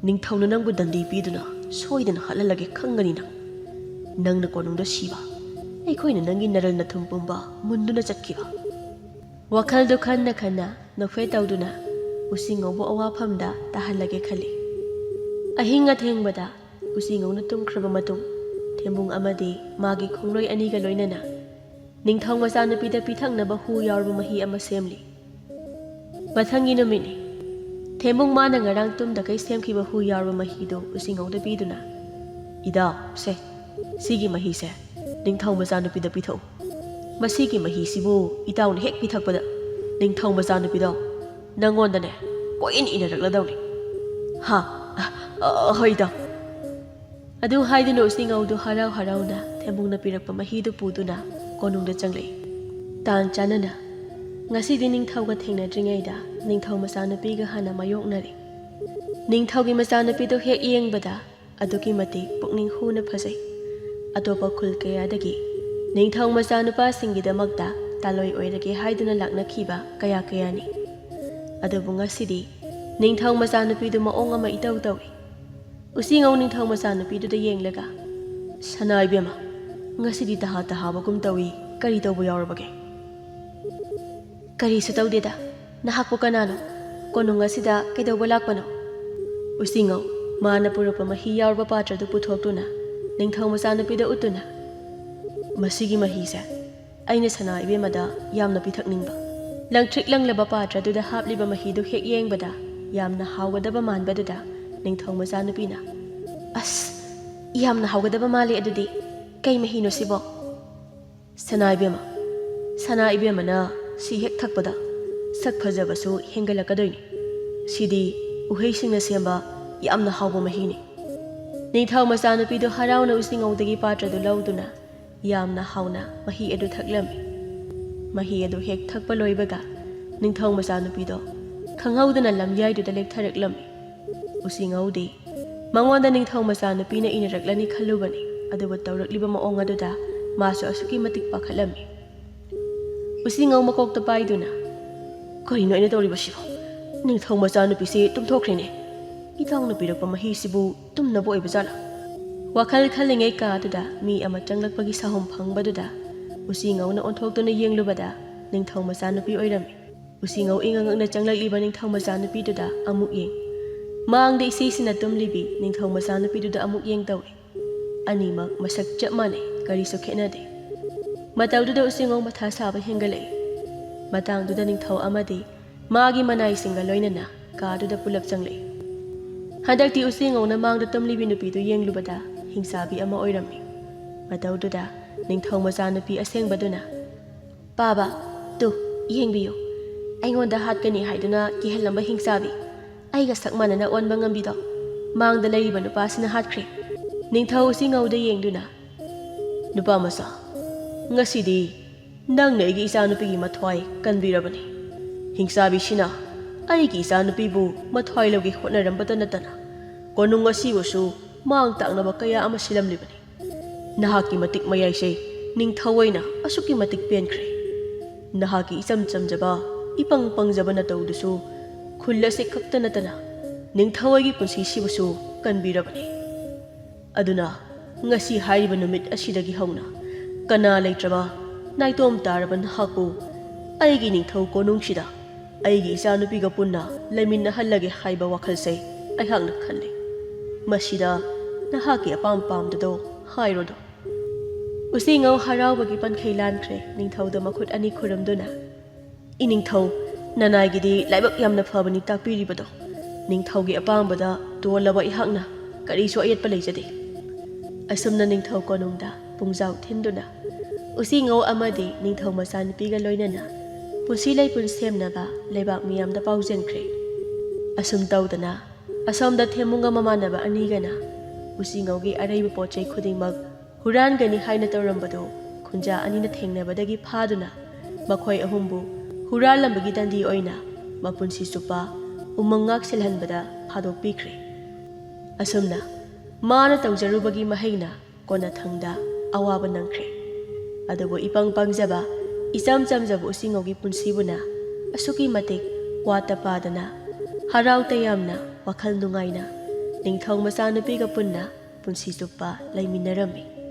ꯅꯤꯡꯊꯧꯅ ꯅꯪꯕꯨ ꯗꯟꯗꯤ ꯄꯤꯗꯨꯅ ꯁꯣꯏꯗꯅ ꯍꯥꯠꯍꯜꯂꯒꯦ ꯈꯪꯒꯅꯤ ꯅꯪ꯫ ꯅꯪꯅ ꯀꯣꯅꯨꯡꯗ ꯁꯤꯕ, ꯑꯩꯈꯣꯏꯅ ꯅꯪꯒꯤ ꯅꯔꯜ ꯅꯊꯨꯝ ꯄꯨꯝꯕ ꯃꯨꯟꯗꯨꯅ ꯆꯠꯈꯤꯕ꯫" ꯋꯥꯈꯜꯗꯨ ꯈꯟꯅ ꯈꯟꯅ ꯅꯣꯛꯐꯦꯠ ꯇꯧꯗꯨꯅ ꯎꯆꯤꯉꯧꯕꯨ ꯑꯋꯥꯐꯝꯗ ꯇꯥꯍꯜꯂꯒꯦ ꯈꯜꯂꯤ꯫ ꯑꯍꯤꯡ ꯑꯊꯦꯡꯕꯗ ꯎꯆꯤꯉꯧꯅ ꯇꯨꯝꯈ꯭ꯔꯕ ꯃꯇꯨꯡ, ꯊꯦꯝꯕꯨꯡ ꯑꯃꯗꯤ ꯃꯥꯒꯤ ꯈꯣꯡꯂꯣꯏ ꯑꯅꯤꯒ ꯂꯣꯏꯅꯅ ꯅꯤꯡꯊꯧ ꯃꯆꯥꯅꯨꯄꯤꯗ ꯄꯤꯊꯛꯅꯕ ꯍꯨ ꯌꯥꯎꯔꯕ ꯃꯍꯤ ꯑꯃ ꯁꯦꯝꯂꯤ꯫ ꯃꯊꯪꯒꯤ ꯅꯨꯃꯤꯠꯅꯤ꯫ ꯊꯦꯝꯕꯨꯡ ꯃꯥꯅ ꯉꯔꯥꯡ ꯇꯨꯝꯗꯈꯩ ꯁꯦꯝꯈꯤꯕ ꯍꯨ ꯌꯥꯎꯔꯕ ꯃꯍꯤꯗꯨ ꯎꯆꯤꯉꯧꯗ ꯄꯤꯗꯨꯅ, "ꯏꯗꯥ, ꯁꯦ, ꯁꯤꯒꯤ ꯃꯍꯤꯁꯦ ꯅꯤꯡꯊꯧ ꯃꯆꯥꯅꯨꯄꯤꯗ ꯄꯤꯊꯛꯎ꯫ ꯃꯁꯤꯒꯤ ꯃꯍꯤꯁꯤꯕꯨ ꯏꯇꯥꯎꯅ ꯍꯦꯛ ꯄꯤꯊꯛꯄꯗ ꯅꯤꯡꯊꯧ ꯃꯆꯥꯅꯨꯄꯤꯗꯣ ꯅꯪꯉꯣꯟꯗꯅꯦ ꯀꯣꯏꯏꯟ ꯏꯟꯅꯔꯛꯂꯗꯧꯅꯤ꯫ ꯍꯥ? ꯑ, ꯑ, ꯍꯣꯏ, ꯏꯇꯥꯎ꯫" ꯑꯗꯨ ꯍꯥꯏꯗꯨꯅ ꯎꯆꯤꯉꯧꯗꯨ ꯍꯔꯥꯎ ꯍꯔꯥꯎꯅ ꯊꯦꯝꯕꯨꯡꯅ ꯄꯤꯔꯛꯄ ꯃꯍꯤꯗꯨ ꯄꯨꯗꯨꯅ ꯀꯣꯅꯨꯡꯗ ꯆꯪꯂꯛꯏ꯫ ꯇꯥꯟ ꯆꯥꯅꯅ ꯉꯁꯤꯗꯤ ꯅꯤꯡꯊꯧꯒ ꯊꯦꯡꯅꯗ꯭ꯔꯤꯉꯩꯗ ꯅꯤꯡꯊꯧ ꯃꯆꯥꯅꯨꯄꯤꯒ ꯍꯥꯟꯅ ꯃꯥꯌꯣꯛꯅꯔꯦ꯫ ꯅꯤꯡꯊꯧꯒꯤ ꯃꯆꯥꯅꯨꯄꯤꯗꯨ ꯍꯦꯛ ꯌꯦꯡꯕꯗ ꯑꯗꯨꯛꯀꯤ ꯃꯇꯤꯛ ꯄꯨꯛꯅꯤꯡ ꯍꯨꯅ ꯐꯖꯩ꯫ ꯑꯇꯣꯞꯄ ꯈꯨꯜ ꯀꯌꯥꯗꯒꯤ ꯅꯤꯡꯊꯧ ꯃꯆꯥꯅꯨꯄꯥꯁꯤꯡꯒꯤꯗꯃꯛꯇ ꯇꯥꯂꯣꯏ ꯑꯣꯏꯔꯒꯦ ꯍꯥꯏꯗꯨꯅ ꯂꯥꯛꯅꯈꯤꯕ ꯀꯌꯥ ꯀꯌꯥꯅꯤ꯫ ꯑꯗꯨꯕꯨ ꯉꯁꯤꯗꯤ ꯅꯤꯡꯊꯧ ꯃꯆꯥꯅꯨꯄꯤꯗꯨ ꯃꯑꯣꯡ ꯑꯃ ꯏꯇꯧ ꯇꯧꯏ꯫ ꯎꯆꯤꯉꯧ ꯅꯤꯡꯊꯧ ꯃꯆꯥꯅꯨꯄꯤꯗꯨꯗ ꯌꯦꯡꯂꯒ, "ꯁꯅꯥ ꯏꯕꯦꯝꯃ, ꯉꯁꯤꯗꯤ ꯇꯍꯥ ꯇꯍꯥꯕꯒꯨꯝ ꯇꯧꯏ, ꯀꯔꯤ ꯇꯧꯕ ꯌꯥꯎꯔꯕꯒꯦ?" "ꯀꯔꯤꯁꯨ ꯇꯧꯗꯦꯗ꯫ ꯅꯍꯥꯛꯄꯨ ꯀꯅꯥꯅꯣ? ꯀꯣꯅꯨꯡ ꯑꯁꯤꯗ ꯀꯩꯗꯧꯕ ꯂꯥꯛꯄꯅꯣ?" ꯎꯆꯤꯉꯧ ꯃꯥꯅ ꯄꯨꯔꯛꯄ ꯃꯍꯤ ꯌꯥꯎꯔꯕ ꯄꯥꯇ꯭ꯔꯗꯨ ꯄꯨꯊꯣꯛꯇꯨꯅ ꯅꯤꯡꯊꯧ ꯃꯆꯥꯅꯨꯄꯤꯗ ꯎꯠꯇꯨꯅ, "ꯃꯁꯤꯒꯤ ꯃꯍꯤꯁꯦ ꯑꯩꯅ ꯁꯅꯥ ꯏꯕꯦꯝꯃꯗ ꯌꯥꯝꯅ ꯄꯤꯊꯛꯅꯤꯡꯕ꯫" ꯂꯪꯇ꯭ꯔꯤꯛ ꯂꯪꯂꯕ ꯄꯥꯇ꯭ꯔꯗꯨꯗ ꯍꯥꯞꯂꯤꯕ ꯃꯍꯤꯗꯨ ꯍꯦꯛ ꯌꯦꯡꯕꯗ ꯌꯥꯝꯅ ꯍꯥꯎꯒꯗꯕ ꯃꯥꯟꯕꯗꯨꯗ ꯅꯤꯡꯊꯧ ꯃꯆꯥꯅꯨꯄꯤꯅ, "ꯑꯁ, ꯌꯥꯝꯅ ꯍꯥꯎꯒꯗꯕ ꯃꯥꯜꯂꯦ꯫ ꯑꯗꯨꯗꯤ ꯀꯩ ꯃꯍꯤꯅꯣ ꯁꯤꯕꯣ?" "ꯁꯅꯥ ꯏꯕꯦꯝꯃ, ꯁꯅꯥ ꯏꯕꯦꯝꯃꯅ ꯁꯤ ꯍꯦꯛ ꯊꯛꯄꯗ ꯁꯛ ꯐꯖꯕꯁꯨ ꯍꯦꯟꯒꯠꯂꯛꯀꯗꯣꯏꯅꯤ꯫ ꯁꯤꯗꯤ ꯎꯍꯩꯁꯤꯡꯅ ꯁꯦꯝꯕ ꯌꯥꯝꯅ ꯍꯥꯎꯕ ꯃꯍꯤꯅꯤ꯫" ꯅꯤꯡꯊꯧ ꯃꯆꯥꯅꯨꯄꯤꯗꯨ ꯍꯔꯥꯎꯅ ꯎꯆꯤꯉꯧꯗꯒꯤ ꯄꯥꯇ꯭ꯔꯗꯨ ꯂꯧꯗꯨꯅ ꯌꯥꯝꯅ ꯍꯥꯎꯅ ꯃꯍꯤ ꯑꯗꯨ ꯊꯛꯂꯝꯃꯤ꯫ ꯃꯍꯤ ꯑꯗꯨ ꯍꯦꯛ ꯊꯛꯄ ꯂꯣꯏꯕꯒ ꯅꯤꯡꯊꯧ ꯃꯆꯥꯅꯨꯄꯤꯗꯣ ꯈꯪꯍꯧꯗꯅ ꯂꯝꯌꯥꯏꯗꯨꯗ ꯂꯦꯛꯊꯔꯛꯂꯝꯃꯤ꯫ ꯎꯆꯤꯉꯧꯗꯤ ꯃꯉꯣꯟꯗ ꯅꯤꯡꯊꯧ ꯃꯆꯥꯅꯨꯄꯤꯅ ꯏꯟꯅꯔꯛꯂꯅꯤ ꯈꯜꯂꯨꯕꯅꯤ, ꯑꯗꯨꯕꯨ ꯇꯧꯔꯛꯂꯤꯕ ꯃꯑꯣꯡ ꯑꯗꯨꯗ ꯃꯥꯁꯨ ꯑꯁꯨꯛꯀꯤ ꯃꯇꯤꯛ ꯄꯥꯈꯠꯂꯝꯃꯤ꯫ ꯎꯆꯤꯉꯧ ꯃꯀꯣꯛꯇ ꯄꯥꯏꯗꯨꯅ, "ꯀꯔꯤꯅꯣ ꯑꯩꯅ ꯇꯧꯔꯤꯕꯁꯤꯕꯣ? ꯅꯤꯡꯊꯧ ꯃꯆꯥꯅꯨꯄꯤꯁꯤ ꯇꯨꯝꯊꯣꯛꯈ꯭ꯔꯦꯅꯦ꯫ ꯏꯇꯥꯎꯅ ꯄꯤꯔꯛꯄ ꯃꯍꯤꯁꯤꯕꯨ ꯇꯨꯝꯅꯕ ꯑꯣꯏꯕ ꯖꯥꯠꯂꯥ?" ꯋꯥꯈꯜ ꯈꯜꯂꯤꯉꯩ ꯀꯥꯗꯨꯗ ꯃꯤ ꯑꯃ ꯆꯪꯂꯛꯄꯒꯤ ꯁꯥꯍꯨꯝ ꯐꯪꯕꯗꯨꯗ ꯎꯆꯤꯉꯧꯅ ꯑꯣꯟꯊꯣꯛꯇꯨꯅ ꯌꯦꯡꯂꯨꯕꯗ ꯅꯤꯡꯊꯧ ꯃꯆꯥꯅꯨꯄꯤ ꯑꯣꯏꯔꯝꯃꯤ꯫ ꯎꯆꯤꯉꯧ ꯏꯉꯛ ꯉꯛꯅ ꯆꯪꯂꯛꯂꯤꯕ ꯅꯤꯡꯊꯧ ꯃꯆꯥꯅꯨꯄꯤꯗꯨꯗ ꯑꯃꯨꯛ ꯌꯦꯡ, ꯃꯥꯡꯗ ꯏꯁꯤꯁꯤꯅ ꯇꯨꯝꯂꯤꯕꯤ ꯅꯤꯡꯊꯧ ꯃꯆꯥꯅꯨꯄꯤꯗꯨꯗ ꯑꯃꯨꯛ ꯌꯦꯡ ꯇꯧꯏ꯫ ꯑꯅꯤꯃꯛ ꯃꯁꯛ ꯆꯞ ꯃꯥꯟꯅꯩ, ꯀꯔꯤꯁꯨ ꯈꯦꯠꯅꯗꯦ꯫ ꯃꯇꯧꯗꯨꯗ ꯎꯆꯤꯉꯧ ꯃꯊꯥ ꯁꯥꯕ ꯍꯦꯟꯒꯠꯂꯛꯏ꯫ ꯃꯇꯥꯡꯗꯨꯗ ꯅꯤꯡꯊꯧ ꯑꯃꯗꯤ ꯃꯥꯒꯤ ꯃꯅꯥꯏꯁꯤꯡꯒ ꯂꯣꯏꯅꯅ ꯀꯥꯗꯨꯗ ꯄꯨꯂꯞ ꯆꯪꯂꯛꯏ꯫ ꯍꯟꯗꯛꯇꯤ ꯎꯆꯤꯉꯧꯅ ꯃꯥꯡꯗ ꯇꯨꯝꯂꯤꯕꯤ ꯅꯨꯄꯤꯗꯨ ꯌꯦꯡꯂꯨꯕꯗ ꯍꯤꯡꯆꯥꯕꯤ ꯑꯃ ꯑꯣꯏꯔꯝꯃꯤ꯫ ꯃꯇꯧꯗꯨꯗ ꯅꯤꯡꯊꯧ ꯃꯆꯥꯅꯨꯄꯤ ꯑꯁꯦꯡꯕꯗꯨꯅ, "ꯄꯥꯕ, ꯇꯨ, ꯌꯦꯡꯕꯤꯌꯨ, ꯑꯩꯉꯣꯟꯗ ꯍꯥꯠꯀꯅꯤ ꯍꯥꯏꯗꯨꯅ ꯀꯤꯍꯜꯂꯝꯕ ꯍꯤꯡꯆꯥꯕꯤ, ꯑꯩꯒ ꯁꯛ ꯃꯥꯟꯅꯅ ꯑꯣꯟꯕ ꯉꯝꯕꯤꯗꯣ, ꯃꯥꯡꯗ ꯂꯩꯔꯤꯕ ꯅꯨꯄꯥꯁꯤꯅ ꯍꯥꯠꯈ꯭ꯔꯦ꯫ ꯅꯤꯡꯊꯧ ꯎꯆꯤꯉꯧꯗ ꯌꯦꯡꯗꯨꯅ, ꯅꯨꯄꯥ ꯃꯆꯥ, ꯉꯁꯤꯗꯤ ꯅꯪꯅ ꯑꯩꯒꯤ ꯏꯆꯥꯅꯨꯄꯤꯒꯤ ꯃꯊ꯭ꯋꯥꯏ ꯀꯟꯕꯤꯔꯕꯅꯤ꯫ ꯍꯤꯡꯆꯥꯕꯤꯁꯤꯅ ꯑꯩꯒꯤ ꯏꯆꯥꯅꯨꯄꯤꯕꯨ ꯃꯊ꯭ꯋꯥꯏ ꯂꯧꯒꯦ ꯍꯣꯠꯅꯔꯝꯕꯇ ꯅꯠꯇꯅ ꯀꯣꯅꯨꯡ ꯑꯁꯤꯕꯨꯁꯨ ꯃꯥꯡ ꯇꯥꯛꯅꯕ ꯀꯌꯥ ꯑꯃ ꯁꯤꯜꯂꯝꯂꯤꯕꯅꯤ꯫ ꯅꯍꯥꯛꯀꯤ ꯃꯇꯤꯛ ꯃꯌꯥꯏꯁꯦ ꯅꯤꯡꯊꯧ ꯑꯣꯏꯅ ꯑꯁꯨꯛꯀꯤ ꯃꯇꯤꯛ ꯄꯦꯟꯈ꯭ꯔꯦ꯫ ꯅꯍꯥꯛꯀꯤ ꯏꯆꯝ ꯆꯝꯖꯕ, ꯏꯄꯪ ꯄꯪꯖꯕ ꯅꯇꯧꯗꯨꯁꯨ ꯈꯨꯜ ꯑꯁꯤ ꯈꯛꯇ ꯅꯠꯇꯅ ꯅꯤꯡꯊꯧ ꯑꯩꯒꯤ ꯄꯨꯟꯁꯤꯁꯤꯕꯨꯁꯨ ꯀꯟꯕꯤꯔꯕꯅꯤ꯫ ꯑꯗꯨꯅ ꯉꯁꯤ ꯍꯥꯏꯔꯤꯕ ꯅꯨꯃꯤꯠ ꯑꯁꯤꯗꯒꯤ ꯍꯧꯅ ꯀꯅꯥ ꯂꯩꯇ꯭ꯔꯕ, ꯅꯥꯏꯇꯣꯝ ꯇꯥꯔꯕ ꯅꯍꯥꯛꯄꯨ ꯑꯩꯒꯤ ꯅꯤꯡꯊꯧ ꯀꯣꯅꯨꯡꯁꯤꯗ ꯑꯩꯒꯤ ꯏꯆꯥꯅꯨꯄꯤꯒ ꯄꯨꯟꯅ ꯂꯩꯃꯤꯟꯅꯍꯜꯂꯒꯦ ꯍꯥꯏꯕ ꯋꯥꯈꯜꯁꯦ ꯑꯩꯍꯥꯛꯅ ꯈꯜꯂꯤ꯫ ꯃꯁꯤꯗ ꯅꯍꯥꯛꯀꯤ ꯑꯄꯥꯝ ꯄꯥꯝꯗꯗꯣ ꯍꯥꯏꯔꯣꯗꯣ꯫" ꯎꯆꯤꯉꯧ ꯍꯔꯥꯎꯕꯒꯤ ꯄꯟꯈꯩ ꯂꯥꯟꯈ꯭ꯔꯦ꯫ ꯅꯤꯡꯊꯧꯗ ꯃꯈꯨꯠ ꯑꯅꯤ ꯈꯨꯔꯨꯝꯗꯨꯅ, "ꯏꯅꯤꯡꯊꯧ, ꯅꯅꯥꯏꯒꯤꯗꯤ ꯂꯥꯏꯕꯛ ꯌꯥꯝꯅ ꯐꯕꯅꯤ ꯇꯥꯛꯄꯤꯔꯤꯕꯗꯣ꯫ ꯅꯤꯡꯊꯧꯒꯤ ꯑꯄꯥꯝꯕꯗ ꯇꯣꯜꯂꯕ ꯑꯩꯍꯥꯛꯅ ꯀꯔꯤꯁꯨ ꯑꯌꯦꯠꯄ ꯂꯩꯖꯗꯦ꯫" ꯑꯁꯨꯝꯅ ꯅꯤꯡꯊꯧ ꯀꯣꯅꯨꯡꯗ ꯄꯨꯡꯖꯥꯎ ꯊꯤꯟꯗꯨꯅ ꯎꯆꯤꯉꯧ ꯑꯃꯗꯤ ꯅꯤꯡꯊꯧ ꯃꯆꯥꯅꯨꯄꯤꯒ ꯂꯣꯏꯅꯅ ꯄꯨꯟꯁꯤ ꯂꯩꯄꯨꯟ ꯁꯦꯝꯅꯕ ꯂꯩꯕꯥꯛ ꯃꯤꯌꯥꯝꯗ ꯄꯥꯎꯖꯦꯟꯈ꯭ꯔꯦ꯫ ꯑꯁꯨꯝ ꯇꯧꯗꯅ ꯑꯁꯣꯝꯗ ꯊꯦꯝꯃꯨꯡꯒ ꯃꯃꯥꯟꯅꯕ ꯑꯅꯤꯒꯅ ꯎꯆꯤꯉꯧꯒꯤ ꯑꯔꯩꯕ ꯄꯣꯠ ꯆꯩ ꯈꯨꯗꯤꯡꯃꯛ ꯍꯨꯔꯥꯟꯒꯅꯤ ꯍꯥꯏꯅ ꯇꯧꯔꯝꯕꯗꯨ ꯈꯨꯟꯖꯥ ꯑꯅꯤꯅ ꯊꯦꯡꯅꯕꯗꯒꯤ ꯐꯥꯗꯨꯅ ꯃꯈꯣꯏ ꯑꯍꯨꯝꯕꯨ ꯍꯨꯔꯥꯜꯂꯝꯕꯒꯤ ꯗꯟꯗꯤ ꯑꯣꯏꯅ ꯃꯄꯨꯟꯁꯤ ꯆꯨꯞꯄ ꯎꯃꯪ ꯉꯥꯛ ꯁꯤꯜꯍꯟꯕꯗ ꯐꯥꯗꯣꯛꯄꯤꯈ꯭ꯔꯦ꯫ ꯑꯁꯨꯝꯅ ꯃꯥꯅ ꯇꯧꯖꯔꯨꯕꯒꯤ ꯃꯍꯩꯅ ꯀꯣꯟꯅꯊꯪꯗ ꯑꯋꯥꯕ ꯅꯪꯈ꯭ꯔꯦ꯫ ꯑꯗꯨꯕꯨ ꯏꯄꯪ ꯄꯪꯖꯕ, ꯏꯆꯝ ꯆꯝꯖꯕ ꯎꯆꯤꯉꯧꯒꯤ ꯄꯨꯟꯁꯤꯕꯨꯅ ꯑꯁꯨꯛꯀꯤ ꯃꯇꯤꯛ ꯋꯥꯠꯇ ꯄꯥꯗꯅ ꯍꯔꯥꯎ ꯇꯌꯥꯝꯅ ꯋꯥꯈꯜ ꯅꯨꯡꯉꯥꯏꯅ ꯅꯤꯡꯊꯧ ꯃꯆꯥꯅꯨꯄꯤꯒ ꯄꯨꯟꯅ ꯄꯨꯟꯁꯤ ꯆꯨꯞꯄ ꯂꯩꯃꯤꯟꯅꯔꯝꯃꯤ꯫